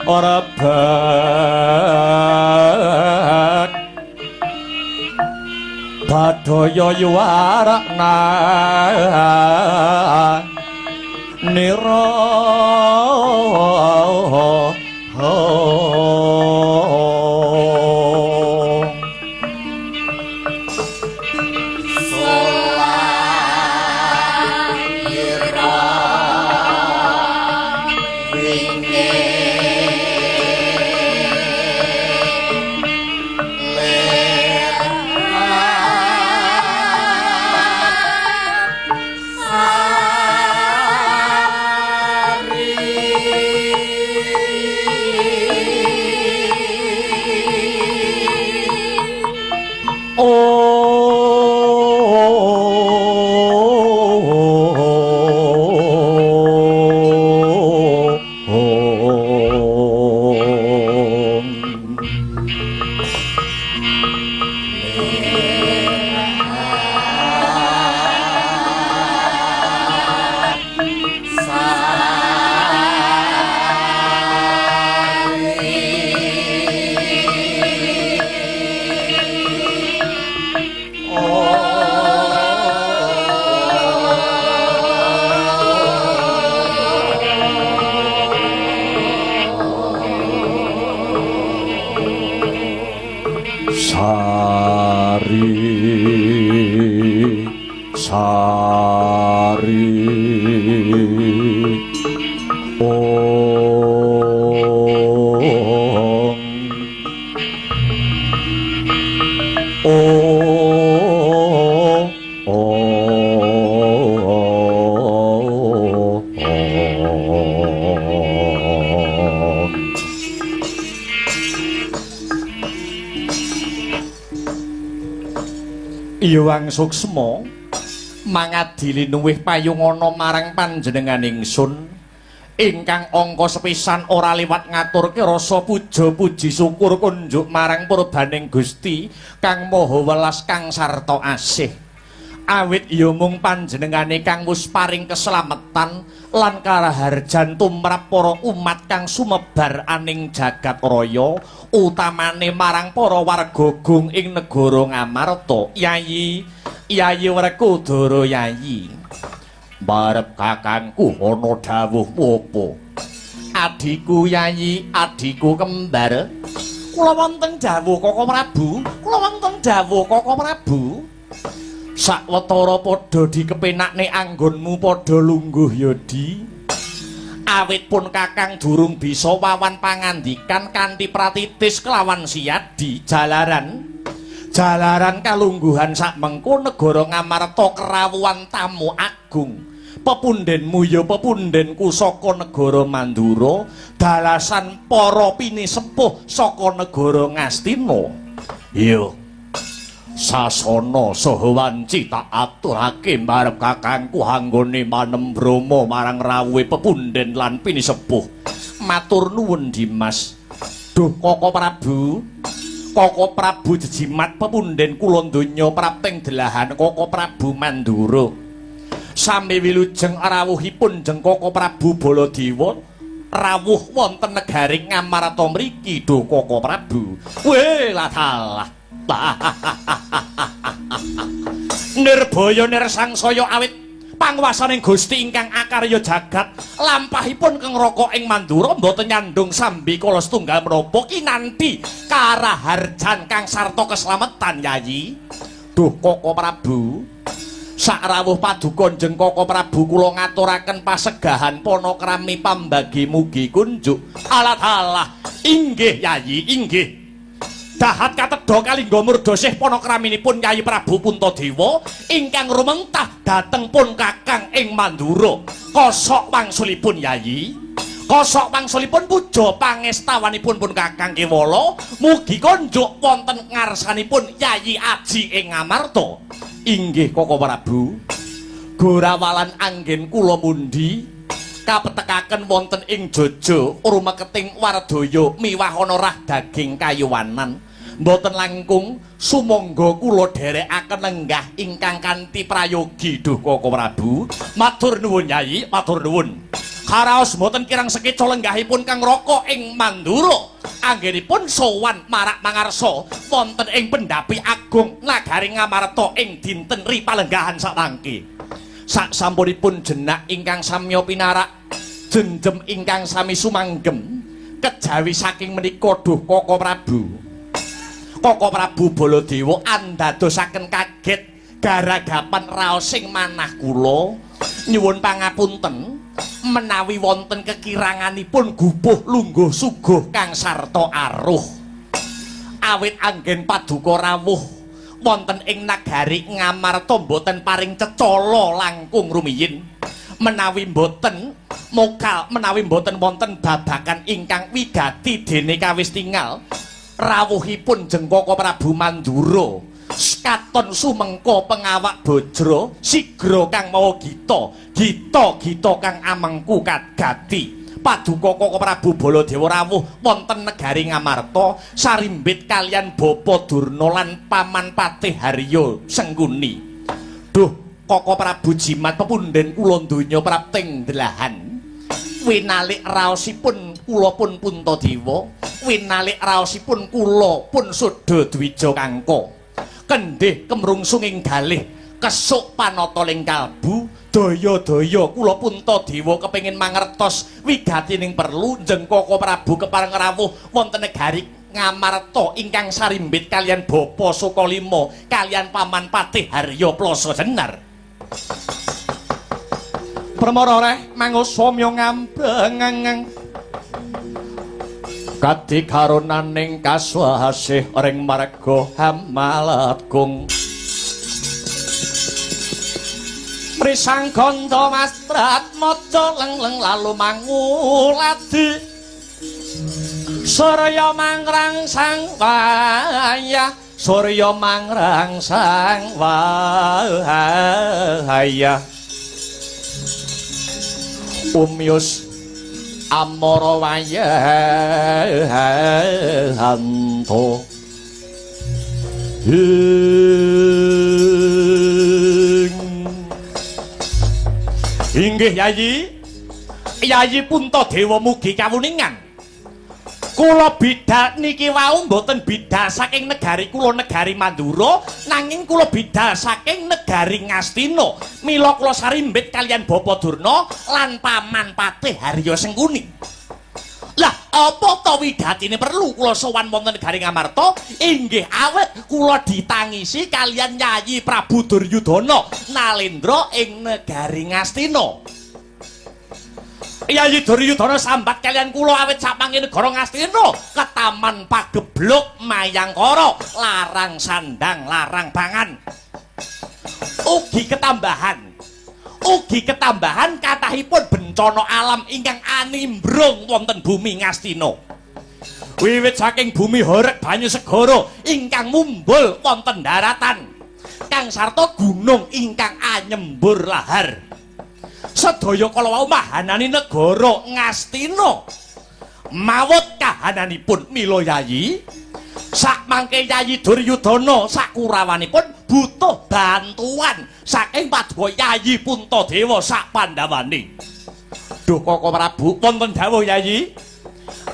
A: ora bak badaya yuwarakna nira. Hyang Suksma mangadili nuwih payungana marang panjenengan ingsun ingkang angka sepisan ora liwat ngaturke rasa puja puji syukur kunjuk marang purbaning Gusti kang maha welas kang sarta asih. Awit ya mung panjenengane kang wis paring keslametan lan karaharjan tumrap para umat kang sumebar aning jagat raya, utamane marang para warga gung ing negara Ngamarta. Yayi, Yayi Werkudara Yayi, marep kakangku ana dawuhmu apa? Adhiku Yayi, adhiku kembar, kula wonten dawuh Koko Prabu, kula wonten dawuh Koko Prabu. Sawetara padha dikepenakne anggonmu padha lungguh ya Di. Awit pun kakang durung bisa wawan pangandikan kanthi pratitis kelawan siyadi jalaran jalaran kalungguhan sakmengko negara Ngamarta kerawuhan tamu agung. Pepundhenmu ya pepundhenku saka negara Mandura, dalasan para pinisepuh saka negara Ngastina. Iya. Sasana saha wanci tak aturake marep kakangku anggone manembrama marang rawuhe pepundhen lan pinisepuh. Matur nuwun Dimas. Duh Koko Prabu. Koko Prabu jejimat pepunden kula donya prapting delahan Koko Prabu Mandura. Sami wilujeng rawuhipun jeng Koko Prabu Baladewa rawuh wonten negari Ngamarta mriki duh Koko Prabu. Weh latalah. Nirbaya nirsangsaya awit panguwasaning Gusti ingkang akarya jagat lampahipun keng raka ing Mandura mboten nyandung sambi kala setunggal menapa kinanti karaharjan kang sarta keslametan Yayi. Duh Koko Prabu, sakrawuh paduka jeng Koko Prabu kula ngaturaken pasegahan panakrami pambagi mugi kunjuk. Alah inggih Yayi, inggih. Dahat katedha kalingga murdosih panakraminipun Yayi Prabu Puntadewa ingkang rumentah dhateng pun Kakang ing Mandura. Kosok wangsulipun Yayi, kosok wangsulipun puja pangestawanipun pun Kakang Kewala, mugi konjuk wonten ngarsanipun Yayi Aji ing Ngamarta. Inggih Koko Prabu, gorawalan anggen kula mundhi kapetekaken wonten ing Jojo rumeketing wardaya miwah ana rah daging kayuwanan. Mboten langkung sumangga kula dherekaken lenggah ingkang kanthi prayogi duh Koko Prabu. Matur nuwun Yayi, matur nuwun. Karaos mboten kirang sekeca lenggahipun Kang Raka ing Mandura. Anggenipun sowan marak mangarsa wonten ing pendhapi agung nagari Ngamarta ing dinten ripalenggahan samangke. Sak sampunipun jenak ingkang samya pinarak, jenjem ingkang sami sumanggem, kejawi saking menika duh Koko Prabu. Koko Prabu Baladewa andadosaken kaget garagapan raosing manah kula. Nyuwun pangapunten menawi wonten kekiranganipun gupuh lungguh suguh kang sarta aruh. Awit anggen paduka rawuh wonten ing nagari Ngamarta mboten paring cecala langkung rumiyin. Menawi mboten mokal, menawi mboten wonten babagan ingkang wigati dene kawis tingal rawuhipun jeng Koko Prabu Mandura katon sumengko pengawak bajra sigra kang mawa gita gita gita kang amengku kagati. Paduka Koko Prabu Baladewa rawuh wonten negari Ngamarta sarimbit kalian Bapa Durna lan Paman Patih Harya Sengkuni. Duh Koko Prabu jimat pepunden kula donya prapting delahan. Winalik raosipun kula pun Puntadewa, winalik raosipun kula pun Suda Dwija Kangka. Kendhih kemrungsung ing galih kesuk panata ing kalbu, daya-daya kula Puntadewa kepengin mangertos wigatining perlu jeng Koko Prabu kepareng rawuh wonten negari Ngamarta ingkang sarimbit kalian Bapa Sukalima kalian Paman Patih Harya Plasa Jenar. Permara reh mangusamya ngambrengang kadi karunaning kaswasih ring marga hamaletgung. Prisang ganda mastrat maca leng-leng lalu manguladi surya mangrangsang wayah, surya mangrangsang wayah. Umyus amara wayahanto inggih Yayi, Yayi Puntadewa mugi kawuningan. Kula bidal niki wau mboten bidal saking negari kula negari Mandura, nanging kula bidal saking negari Ngastina. Mila kula sarimbit kalian Bapa Durna lan Paman Patih Harya Sengkuni. Lah, apa ta wigatine perlu kula sowan wonten negari Ngamarta? Inggih awet kula ditangisi kalian Yayi Prabu Duryudana Nalendra ing negari Ngastina. Yayi Duryudana sambat kalian kula awit sapangi negara Ngastina ketaman pagebluk Mayangkara, larang sandang larang pangan. Ugi ketambahan kathahipun bencana alam ingkang animbrung wonten bumi Ngastina. Wiwit saking bumi horeg banyu segara ingkang mumbul wonten daratan, kang sarta gunung ingkang anyembur lahar. Sedaya kala wau mahanani negara Ngastina. Mawut kahananipun mila Yayi, sakmangke Yayi Duryudana sakurawanipun butuh bantuan saking paduka Yayi Puntadewa sak Pandhawane. Duh Koko Prabu, wonten dawuh Yayi.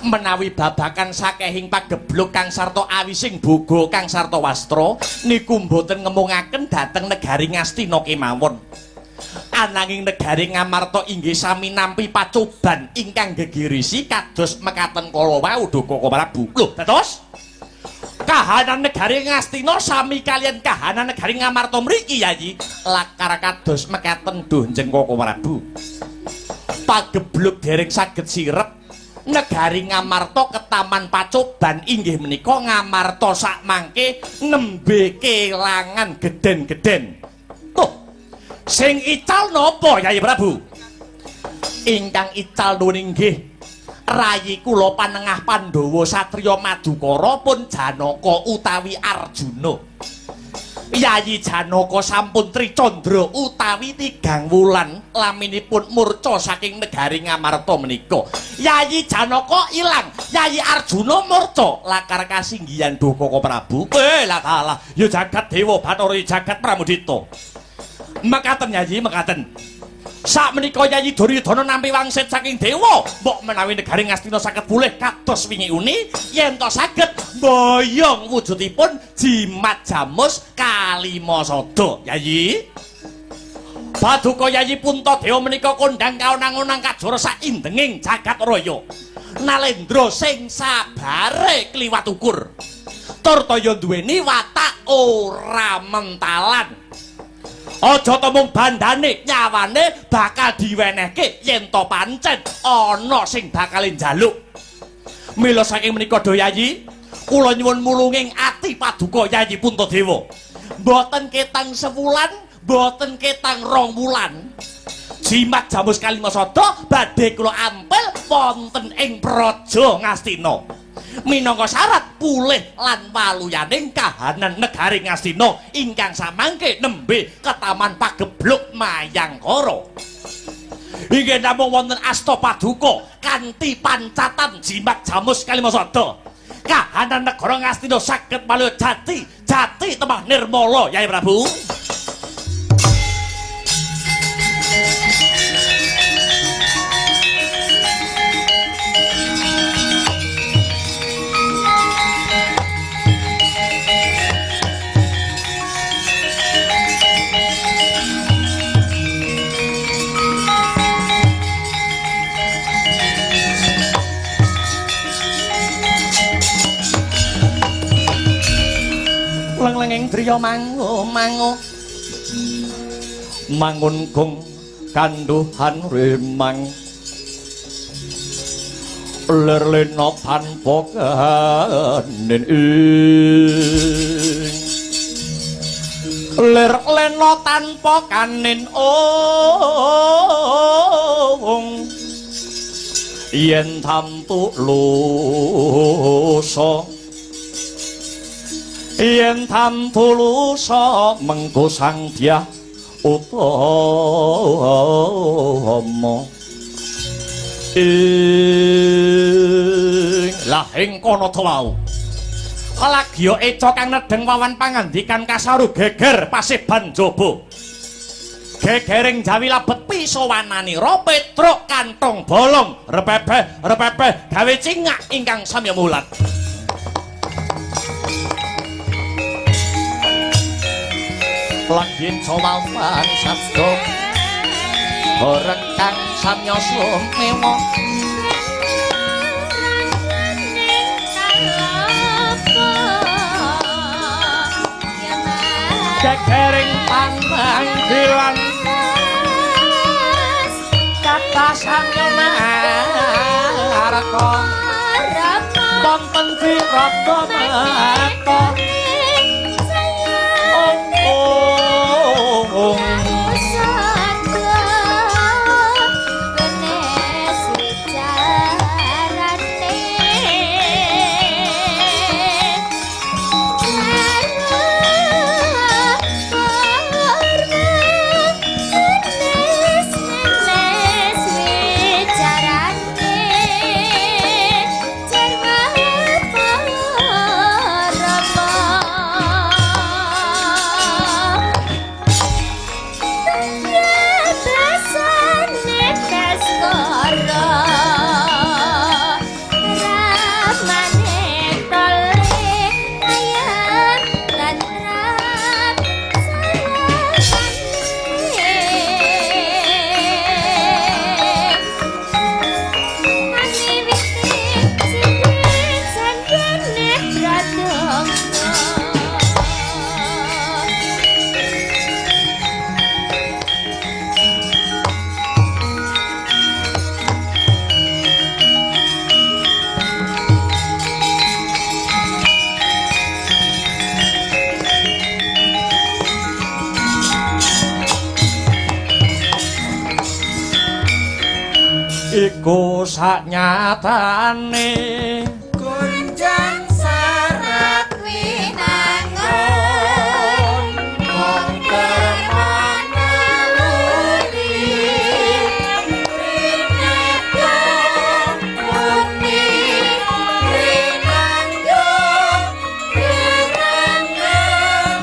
A: Menawi babakan sakehing pagebluk kang sarta awising boga kang sarta wastra niku mboten ngemungaken dhateng negari Ngastina kemawon. Ananging negari Ngamarta inggih sami nampi pacoban ingkang gegirisi kados mekaten kala wau Duh Koko Prabu. Lho, dados kahanan negari Ngastina sami kaliyan kahanan negari Ngamarta mriki Yayi lakar kados mekaten duh Njeng Koko Prabu. Pagebluk dereng saged sirep negari Ngamarta ketaman pacoban inggih menika Ngamarta sakmangke nembe kelangan geden-geden. Tuh, sing ical napa Yayi Prabu? Ingkang ical nuwun inggih rayi kula panengah Pandhawa satriya Madukara pun Janaka utawi Arjuna. Yayi Janaka sampun tricandra utawi 3 wulan laminipun murca saking negari Ngamarta menika. Yayi Janaka ilang, Yayi Arjuna murca lakar kasinggihan Duh Koko Prabu. Lah kalah ya jagat dewa Bathara jagat Pramudita. Mekaten Yayi, mekaten. Sakmenika Yayi Duryudana nampi wangsit saking dewa, mbok menawi negari Ngastina saged pulih kados wingi uni, yen to saged mboyong wujudipun jimat jamus kalimasada. Yayi, paduka Yayi Puntadewa menika kondhang kaonang-onang kajara saindenging jagat raya. Nalendra sing sabare kliwat ukur. Tur toya duweni watak ora mentalan. Aja to mung bandane, nyawane bakal diwenehke yen to pancen ana sing bakal njaluk. Mila saking menika do Yayi, kula nyuwun mulunging ati paduka Yayi Puntadewa. Mboten ketang sewulan, mboten ketang 2 wulan. Jimat jamus kalimasada badhe kula ampel wonten ing Praja Ngastina. Minangka syarat pulih lan waluyaning kahanan negari Ngastina ingkang samangke nembe ketaman pagebluk Mayangkara. Inggih namung wonten asta paduka kanthi pancatan jimat jamus kalimasada. Kahanan negara Ngastina saged maluya jati, jati temah nirmala Yai Prabu. Leng-lenging driya mangu mangu mangun gong kanduhan rimang lir lena tanpa kanin ing lir lena tanpa kanin ong yen tamtu lusa yen tamtu lusa mengko sang dyah utama ing lah ing kono to wau lagya eca kang nedheng wawan pangandikan kasaru geger paseban jaba gegering jawi labet pisawananira petruk kantong bolong repepeh repepeh gawe cingak ingkang samya mulat. Lagi cowawan sabda horeng kang samya sumewa gegering panggilan kata samya maraka wonten wirata mata. Iku saknyatane
C: Gunjang serat winangun mung kermaneluri rinada muni rinanggo rirengen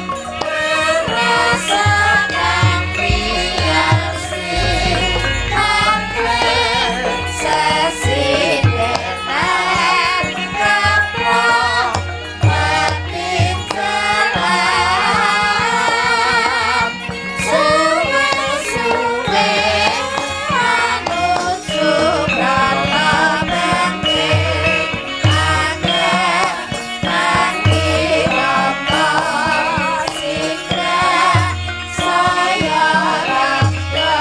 C: rasa kang priyasi kabeh sesidenan kaprah batin jalan suwe-suwe manuju brata bangkit anggap mangkirana sigra saya rabda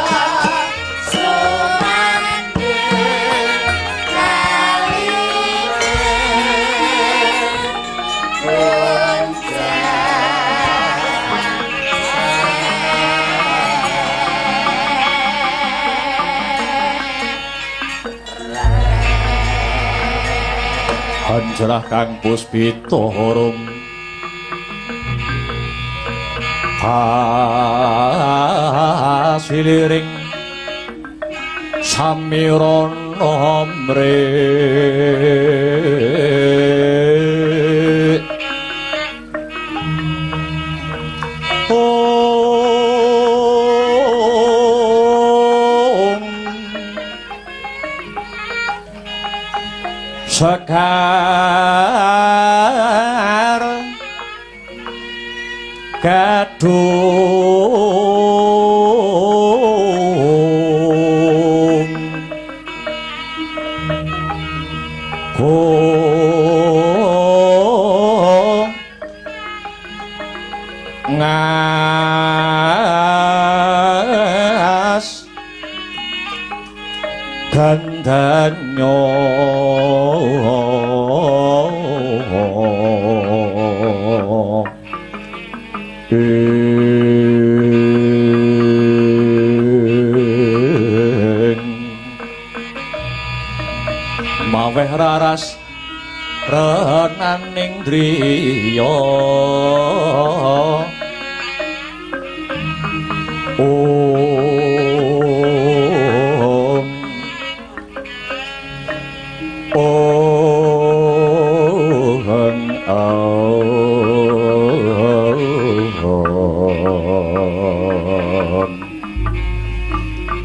C: sumandhing kaline
A: Hanjerah kang puspita rum kasiliring samirana mrik Om Sekar Gadung Go Ngas Gandanyo ing maweh raras renaning driya Om Om Om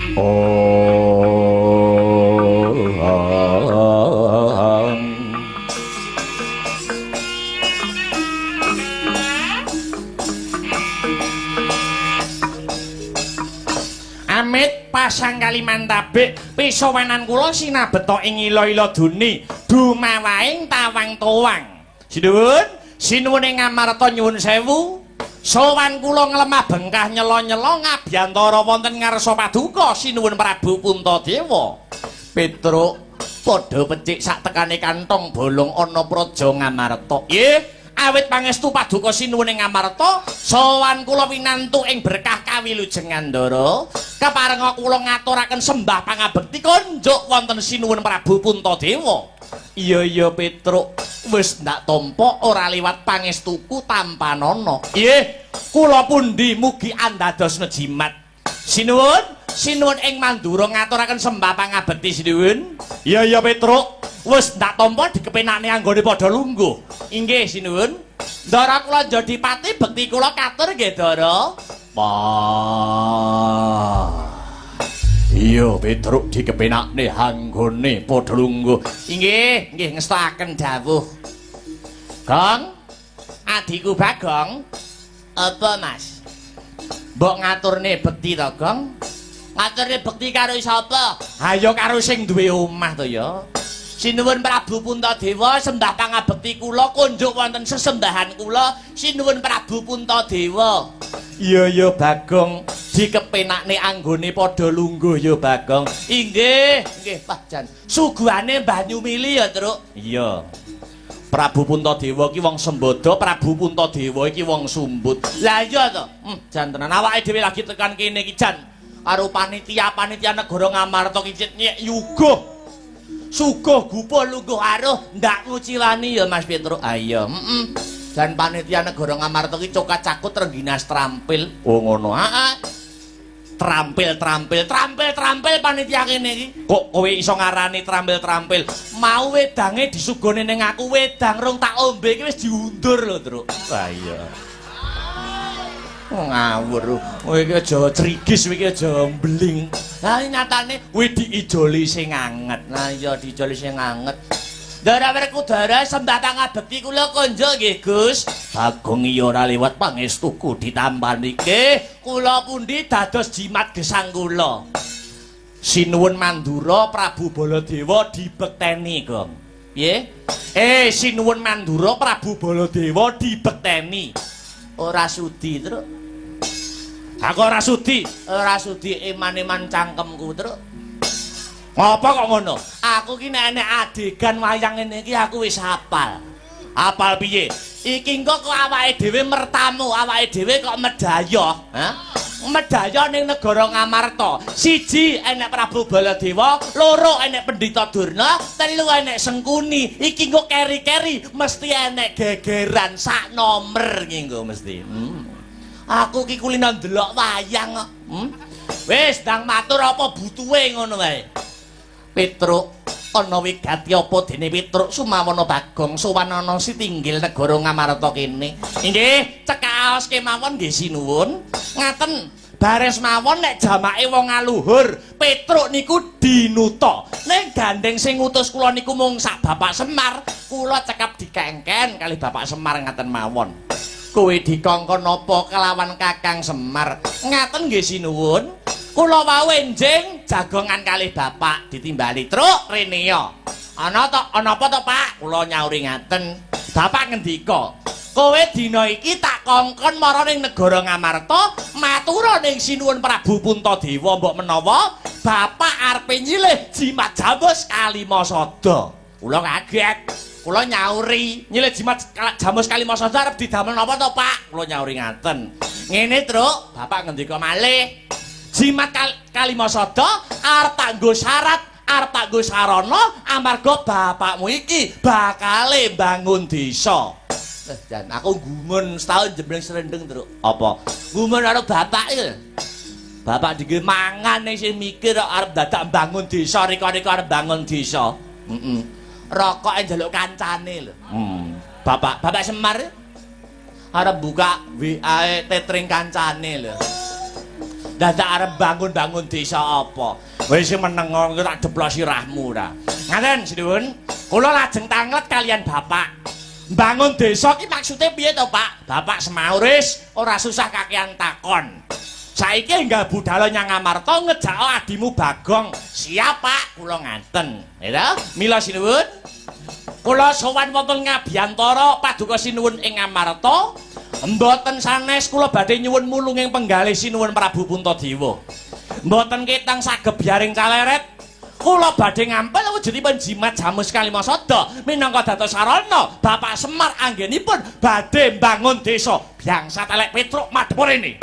A: Om Amit pasang Kalimantabik pisowanan kula sinabeta ing ila-ila duni dumawaing tawang-towang. Sinuwun, sinuwun ing Ngamarta nyuwun sewu. Sowan kula nglemah bengkah nyela-nyela ngabyantara wonten ngarsa paduka sinuwun Prabu Puntadewa. Petruk padha becik sak tekane kantong bolong ana praja Ngamarta. Nggih, awit pangestu paduka sinuwun ing Ngamarta, sowan kula winantu ing berkah kawilujengan Ndara. Keparenga kula ngaturaken sembah pangabekti konjuk wonten sinuwun Prabu Puntadewa. Iya iya Petruk, wis ndak tampa ora liwat pangestuku tampanana. Nggih, kula pundi mugi andadosna jimat. Sinuwun, sinuwun ing Mandura ngaturaken sembah pangabekti sinuwun. Iya iya Petruk, wis ndak tampa dikepenakne anggone padha lungguh. Inggih sinuwun. Ndara kula Jodipati bekti kula katur nggih Ndara. Wah. Iya Petruk dikepenakne anggone padha lungguh. Inggih, nggih ngestakaken dawuh. Gong, adhiku Bagong. Apa Mas? Mbok ngaturne bekti to, Gong? Ngaturne bekti karo sapa? Ha ya karo sing duwe omah to ya. Sinuwun Prabu Puntadewa sembah pangabekti kula kunjuk wonten sesembahan kula sinuwun Prabu Puntadewa. Iya ya Bagong, dikepenakne anggone padha lungguh ya Bagong. Inggih, nggih Pak Jan. Suguhane Mbah Nyumili ya, Truk. Iya. Prabu Puntadewa iki wong Sembada, Prabu Puntadewa iki wong Sumbut. Lah iya to. Jan tenan awake dhewe lagi tekan kene iki Jan. Karo panitia-panitia negara Ngamarta ki nyek yuga. Suguh gupuh lungguh aruh ndak nguciwani ya Mas Petruk. Ah iya, heeh. Dan panitia negara Ngamarta ki cokat cakut rengginas trampil. Oh ngono. Heeh. Trampil trampil trampil trampil panitia kene iki. Kok kowe iso ngarani trampil trampil? Mau wedange disugone ning aku, wedang rong tak ombe iki wis diundur lho, Truk. Lah iya. Oh, ngawur. Kowe iki aja crigis, kowe iki aja mbeling. Lah nyatane kowe diijoli sing anget. Lah iya diijoli sing anget. Ndara Werkudara sembah pangabekti kula konjo nggih, Gus. Bagong iya ora liwat pangestuku ditampani. Nggih, kula pundi dados jimat gesang kula. Sinuwun Mandura Prabu Baladewa dibekteni, Gong. Piye? Sinuwun Mandura Prabu Baladewa dibekteni. Ora sudi, Truk. Aku ora sudi. Ora sudi eman-eman cangkemku, Truk. Ngapa kok ngono? Aku ki nek enek adegan wayang ngene iki aku wis hafal. Hafal piye? Iki engko kok awake dhewe mertamu, awake dhewe kok medhaya, ha? Medhaya ning negara Ngamarta. Siji enek Prabu Baladewa, loro enek Pendhita Durna, telu enek Sengkuni. Iki engko keri-keri mesti enek gegeran sak nomer iki engko mesti. Aku ki kulino ndelok wayang kok. Wis ndang matur apa butuhe ngono wae. Petruk ana wigati apa dene Petruk Sumawana Bagong sowan ana sitinggil negara Ngamarta kene. Inggih, cekak aos kemawon nggih sinuwun. Ngaten, bares mawon nek jamake wong aluhur, Petruk niku dinuta. Ning gandeng sing ngutus kula niku mung sak Bapak Semar, kula cekap dikengken kalih Bapak Semar ngaten mawon. Kowe dikongkon napa kelawan Kakang Semar? Ngaten nggih sinuwun. Kula wau enjing jagongan kalih bapak ditimbali Truk rene ya. Ana to, ana apa to, Pak? Kula nyauri ngaten. Bapak ngendika, kowe dina iki tak kongkon mara ning negara Ngamarta, matura ning Sinuwun Prabu Puntadewa mbok menawa bapak arepe nyilih jimat jamus Kalimasada. Kula kaget. Kula nyauri, nyilih jimat jamus Kalimasada arep didamel napa to, Pak? Kula nyauri ngaten. Ngene, Truk, bapak ngendika malih. Jimat Kalimasada arep tak nggo syarat, arep tak nggo sarana amarga bapakmu iki bakale bangun desa. Jan aku gumun setahun jembleng serendeng, Truk. Apa? Gumun karo bapak iki. Bapak dikir mangan sing mikir arep dadak bangun desa, rika-rika arep bangun desa. Heeh. Rokoke njaluk kancane lho. Bapak, Bapak Semar arep buka WA tetring kancane lho. Dadak arep bangun-bangun desa apa? Wis meneng iki tak deplok sirahmu ta. Ngaten, Sinuwun. Kula lajeng tanglet kalian bapak. Bangun desa ki maksude piye to, Pak? Bapak semaur wis ora susah kakean takon. Saiki enggal budal nyang Ngamarta ngejak adimu Bagong. Siap, Pak. Kula ngaten. Ya ta? Mila Sinuwun. Kula sowan wonten ngabiyantara paduka Sinuwun ing Ngamarta. Mboten sanes kula badhe nyuwun mulunging penggalih Sinuwun Prabu Puntadewa. Mboten ketang sagebyaring caleret. Kula badhe ngampil wujudipun jimat jamus Kalimasada minangka dados sarana Bapak Semar anggenipun badhe mbangun desa. Biangsat elek Petruk madhep rene.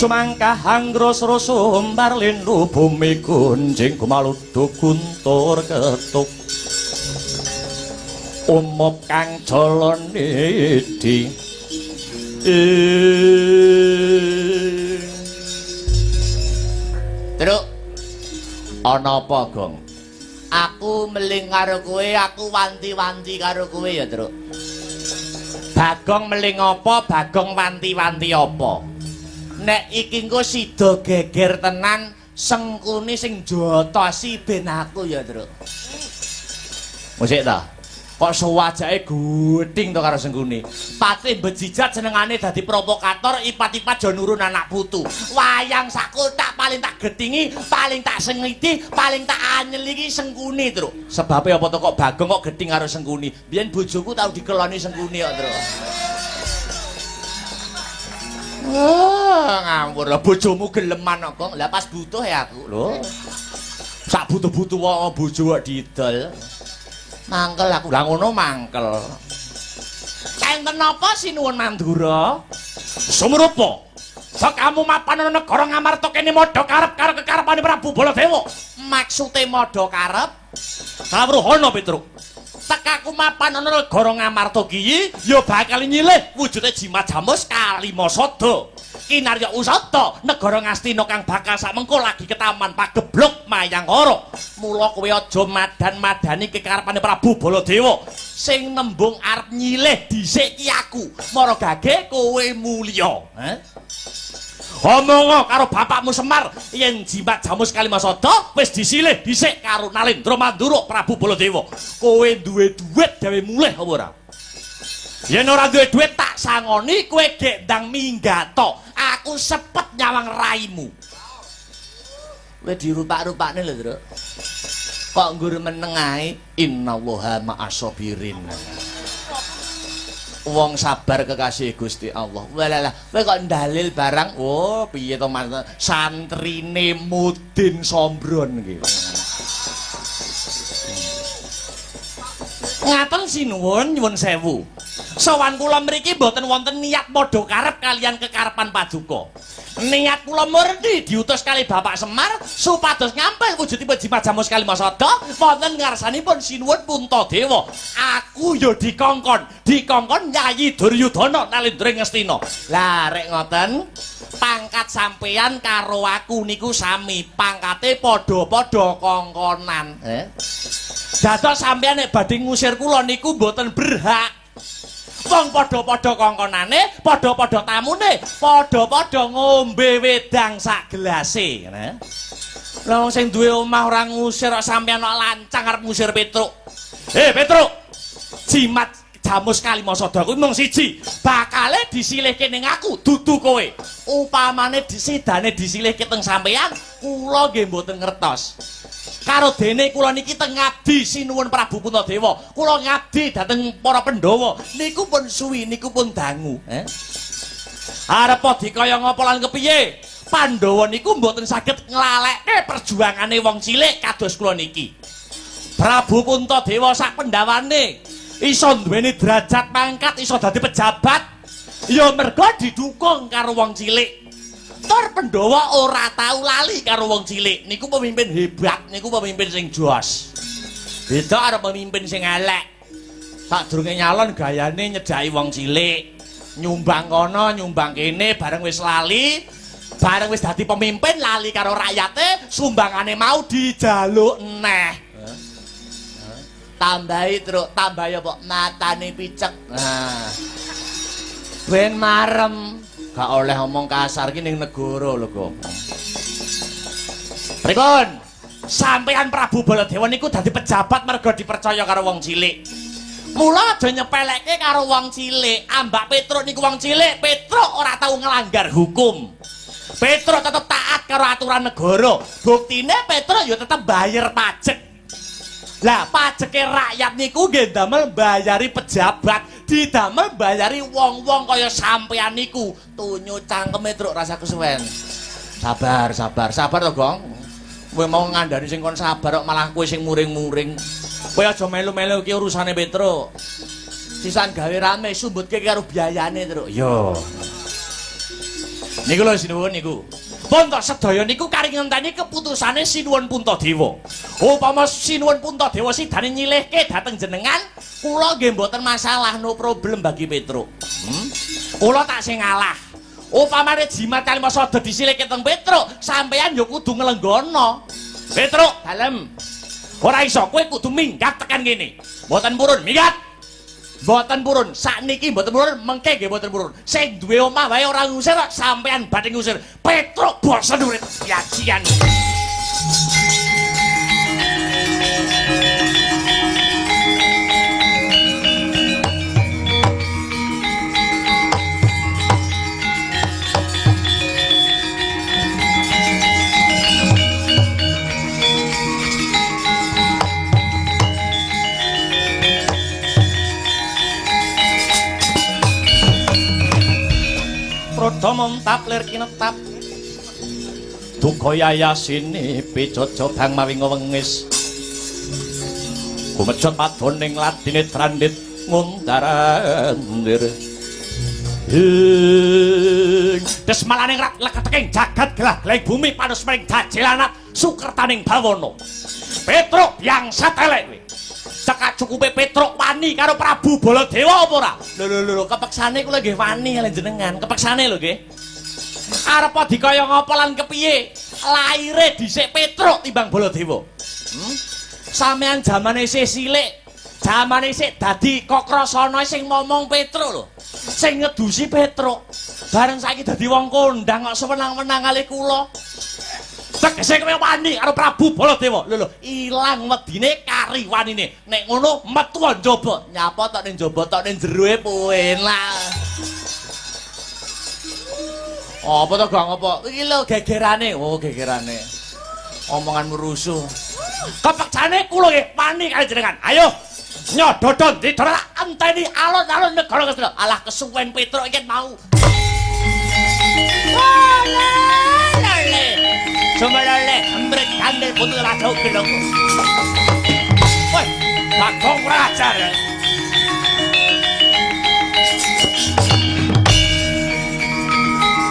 A: Cumangkah anggrus sumbar lindu bumi gunjing gumaluduk guntur ketuk umup kang jalanidi. Truk ana apa, Gong? Aku meling karo kowe, aku wanti-wanti karo kowe ya, Truk. Bagong meling apa, Bagong wanti-wanti apa? Nek iki engko sida geger tenan, Sengkuni sing jotosi ben aku ya, Truk. Musik ta? Kok sewajake guthing to karo Sengkuni. Patih bejijat senengane dadi provokator, ipat-ipat jo nurun anak putu. Wayang sakotak paling tak getingi, paling tak sengiti, paling tak anyel iki Sengkuni, Truk. Sebabe apa to kok Bagong kok gething karo Sengkuni? Biyen bojoku tau dikeloni Sengkuni kok, Truk. Wah, ngawur lah bojomu geleman kok. Lah pas butuh ya aku lho. Sak butuh-butuh wae bojo kok didol. Mangkel aku. Lah ngono mangkel. Enten napa sinuwun Mandura? Sumrupa. Sekamu mapan ana negara Ngamarta kene madha karep karo kekarepane Prabu Baladewa. Maksude madha karep? Kawruhana Petruk. Tekaku mapan ana negara Ngamarta ki ya bakal nyilih wujude Jimat Jamus Kalimasada. Kinarya usada negara Ngastina kang bakal samengko lagi ketaman pagebluk Mayangkara. Mula kowe aja madan-madani kekarepane Prabu Baladewa sing nembung arep nyilih dhisik ki aku. Mara gage kowe mulya. Heh? Omongo karo bapakmu Semar yen Jimat Jamus Kalimasada wis disilih dhisik karo Nalendra Mandura Prabu Baladewa. Kowe duwe dhuwit gawe mulih apa ora? Yen ora duwe dhuwit tak sangoni kowe gek ndang minggato. Aku sepet nyawang raimu. Kowe dirupak-rupakne lho, Truk. Kok nggur meneng ae? Innallaha ma'asabirin. Wong sabar kekasih Gusti Allah. Walalah, kowe kok ndalil barang. Oh, piye to Mas? Santrine Mudin Sombron iki. Ngaten sinuwun nyuwun sewu. Sowan kula mriki mboten wonten niat padha karep kalian kekarepan paduka. Niat kula murni diutus kali Bapak Semar supados ngampil wujudipun Jimat Jamus Kalimasada wonten ngarsanipun Sinuwun Puntadewa. Aku ya dikongkon, dikongkon Yayi Duryudana Nalendra Ngastina. Lah rek ngoten, pangkat sampeyan karo aku niku sami, pangkate padha-padha kongkonan. Dados sampeyan nek badhe ngusir kula niku mboten berhak. Wong padha-padha kongkonane, padha-padha tamune, padha-padha ngombe wedang sak gelase. Lah wong sing duwe omah ora ngusir kok sampeyan kok lancang arep ngusir Petruk. Petruk. Jimat Jamus Kalimasada kuwi mung siji, bakale disilihke ning aku dudu kowe. Upamane disidane disilihke teng sampeyan, kula nggih mboten ngertos. Karo dene kula niki teng ngabdi Sinuwun Prabu Puntadewa. Kula ngabdi dhateng para Pandhawa. Niku pun suwi, niku pun dangu. Arep dikaya ngapa lan kepiye? Pandhawa niku mboten saged nglalekke perjuangane wong cilik kados kula niki. Prabu Puntadewa sak pendhawane iso duweni derajat pangkat, iso dadi pejabat, ya mergo didukung karo wong cilik. Tur Pandhawa ora tau lali karo wong cilik. Niku pemimpin hebat, niku pemimpin sing jos. Beda karo pemimpin sing elek. Sadurunge nyalon gayane nyedhaki wong cilik, nyumbang kono, nyumbang kene, bareng wis lali, bareng wis dadi pemimpin lali karo rakyate, sumbangane mau dijaluk neh. Tambahi Truk, tambahi apa? Matane picek. Nah. Ben marem. Gak oleh omong kasar ki ning negara lho kok. Pripun? Sampeyan Prabu Baladewa niku dadi pejabat mergo dipercaya karo wong cilik. Mula aja nyepelekke karo wong cilik. Ambak Petruk niku wong cilik, Petruk ora tau nglanggar hukum. Petruk tetep taat karo aturan negara. Buktine Petruk ya tetep bayar pajak. Lah pajeke rakyat niku nggih ndamel mbayari pejabat, didamel mbayari wong-wong kaya sampeyan niku. Tunyu cangkeme Truk rasa kesuwen. Sabar, sabar, sabar to, Gong. Kowe mau ngandani sing kon sabar kok malah kowe sing muring-muring. Kowe aja melu-melu iki urusane Petruk. Sisan gawe rame sumbutke karo biayane, Truk. Yo. Niku lho sinuwun niku. Pun tok sedaya niku kari ngenteni keputusane Sinuwun Puntadewa. Upama Sinuwun Puntadewa sidane nyilihke dhateng jenengan, kula nggih mboten masalah, no problem bagi Petruk. Kula tak sing ngalah. Upamane Jimat Kalimasada disilihke teng Petruk, sampeyan ya kudu nglenggono. Petruk, dalem. Ora iso, kowe kudu minggat tekan kene. Mboten purun, minggat. Mboten purun, sakniki mboten purun, mengke nggih mboten purun. Sing duwe omah wae ora ngusir kok sampean badhe ngusir. Petruk bosen urip yajian. Dodha montap lir kinetap. Duka yayasine picaca bang mawi wengis. Gumejot padoning ladine trandit ngundarandir. Ing desmalaning rat leketeking jagat gelah-gelahing bumi panusmring dajilanat sukertaning bawana. Petruk yang satelek kowe. Cekak cukupe Petruk wani karo Prabu Baladewa apa ora? Lho lho lho kepeksane kula nggih wani kaliyan jenengan, kepeksane lho nggih. Arep dikaya ngapa lan kepiye? Laire dhisik Petruk timbang Baladewa. Sampeyan jamane isih cilik, jamane isih dadi Kakrasana sing momong Petruk lho. Sing ngedusi Petruk. Bareng saiki dadi wong kondang kok sewenang-wenang kalih kula. Tegese kowe wani karo Prabu Baladewa. Lho lho, ilang wedine kari wanine. Nek ngono metu njaba. Nyapa tok ning njaba tok ning jeroe penak. Apa to Gong apa? Iki lho gegerane. Oh, gegerane. Omonganmu rusuh. Kepeksane kula nggih wani kali jenengan. Ayo. Nyododon didora enteni alun-alun negara Ngastina. Alah kesuwen Petruk iki mau. Lele. Sumelele embrek kandel putu raja gelongku. Woi, Bagong kurang ajar.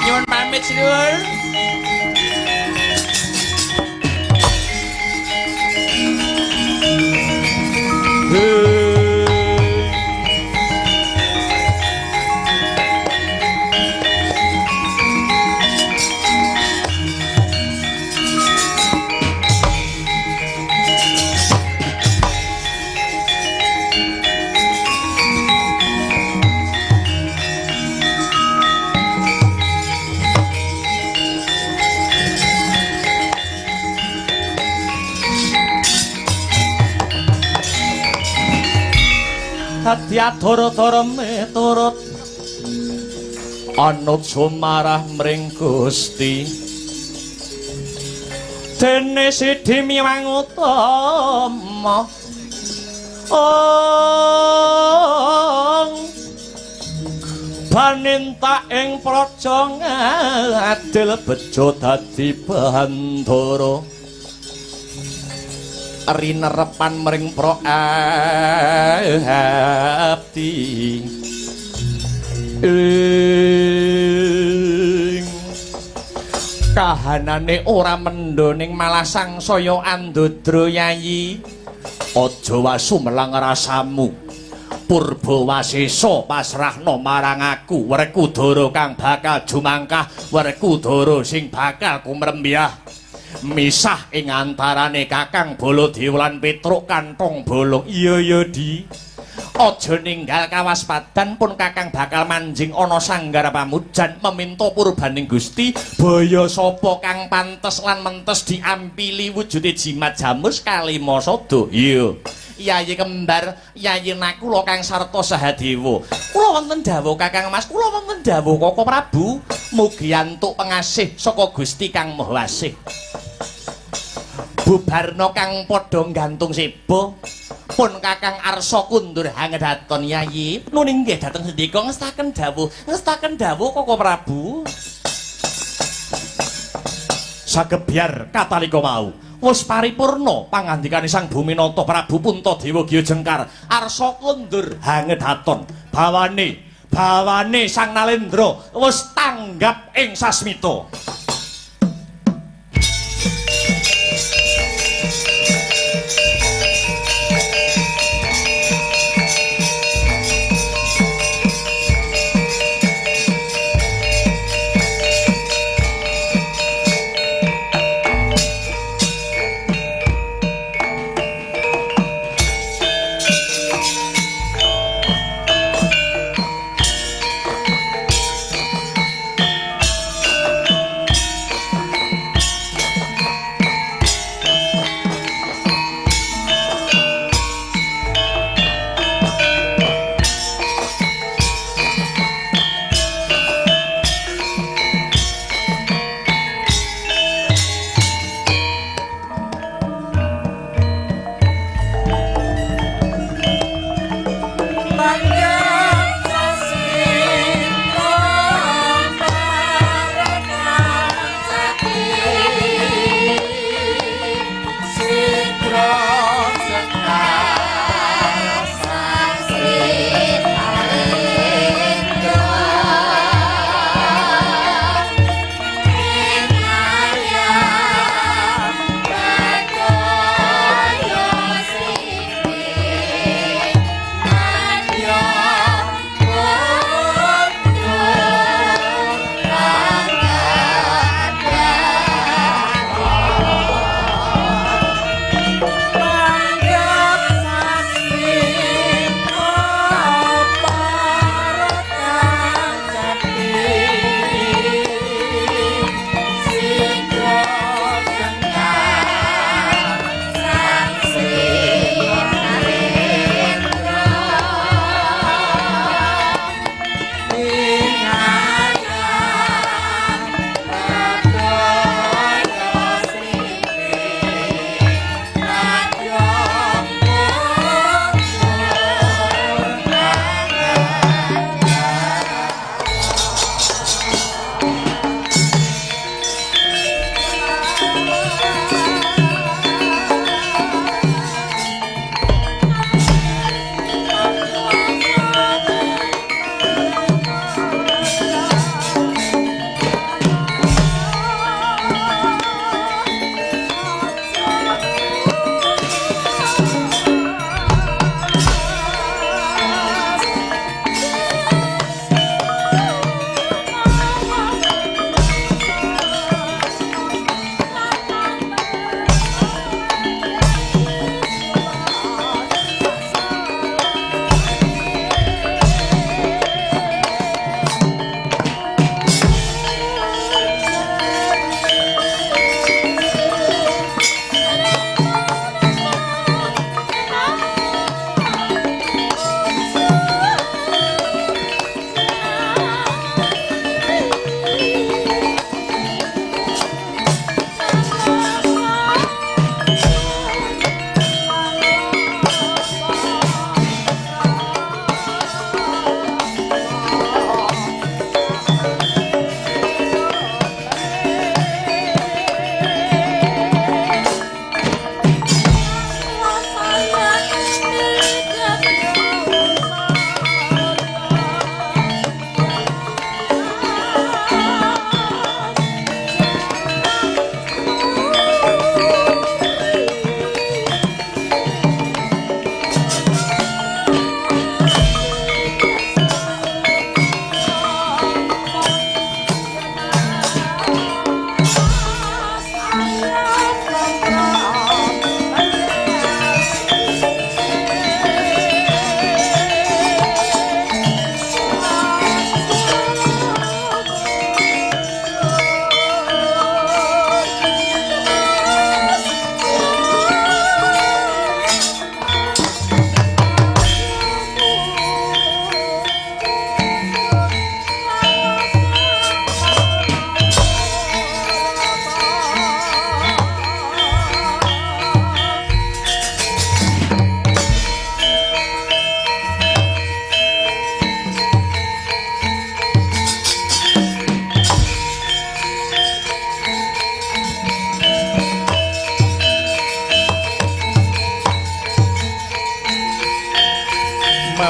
A: Nyuwun pamit sedulur. Dadi adara-dara miturut anut sumarah mring Gusti. Dene sidi miwang utama ong baninta ing praja ngadil bejo dadi bandara. Rinerepan mring pra abdi ing kahanane ora mendho ning malah sangsaya andodra. Yayi aja wasu melang rasamu. Purba wasesa pasrahna marang aku Werkudara kang bakal jumangkah, Werkudara sing bakal kumrembyah misah ing antarane Kakang Baladewa lan Petruk kantong bolong. Iya ya Di, aja ninggal kawaspadan pun Kakang bakal manjing ana sanggar pamujan meminta purbaning Gusti baya sapa kang pantes lan mentes diampili wujude jimat jamus kalima sada. Iya Yayi kembar, Yayi Nakula kang sarta Sahadewa. Kula wonten dawuh Kakang Mas, kula wonten dawuh Koko Prabu. Mugi antuk pengasih saka Gusti Kang Maha Asih. Bubarna kang padha gantung seba, pun Kakang arsa kundur hangedaton. Yayi nuni nggih dhateng sendika ngestaken dawuh, ngestaken dawuh Koko Prabu. Sagebyar katalika mau wis paripurna pangandikane Sang Buminata Prabu Puntadewa Giya Jengkar arsa kundur hangedaton. Bawane bawane Sang Nalendra wis tanggap ing sasmita.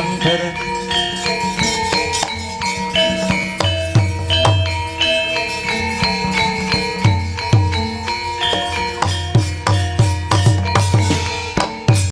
A: Nyamber.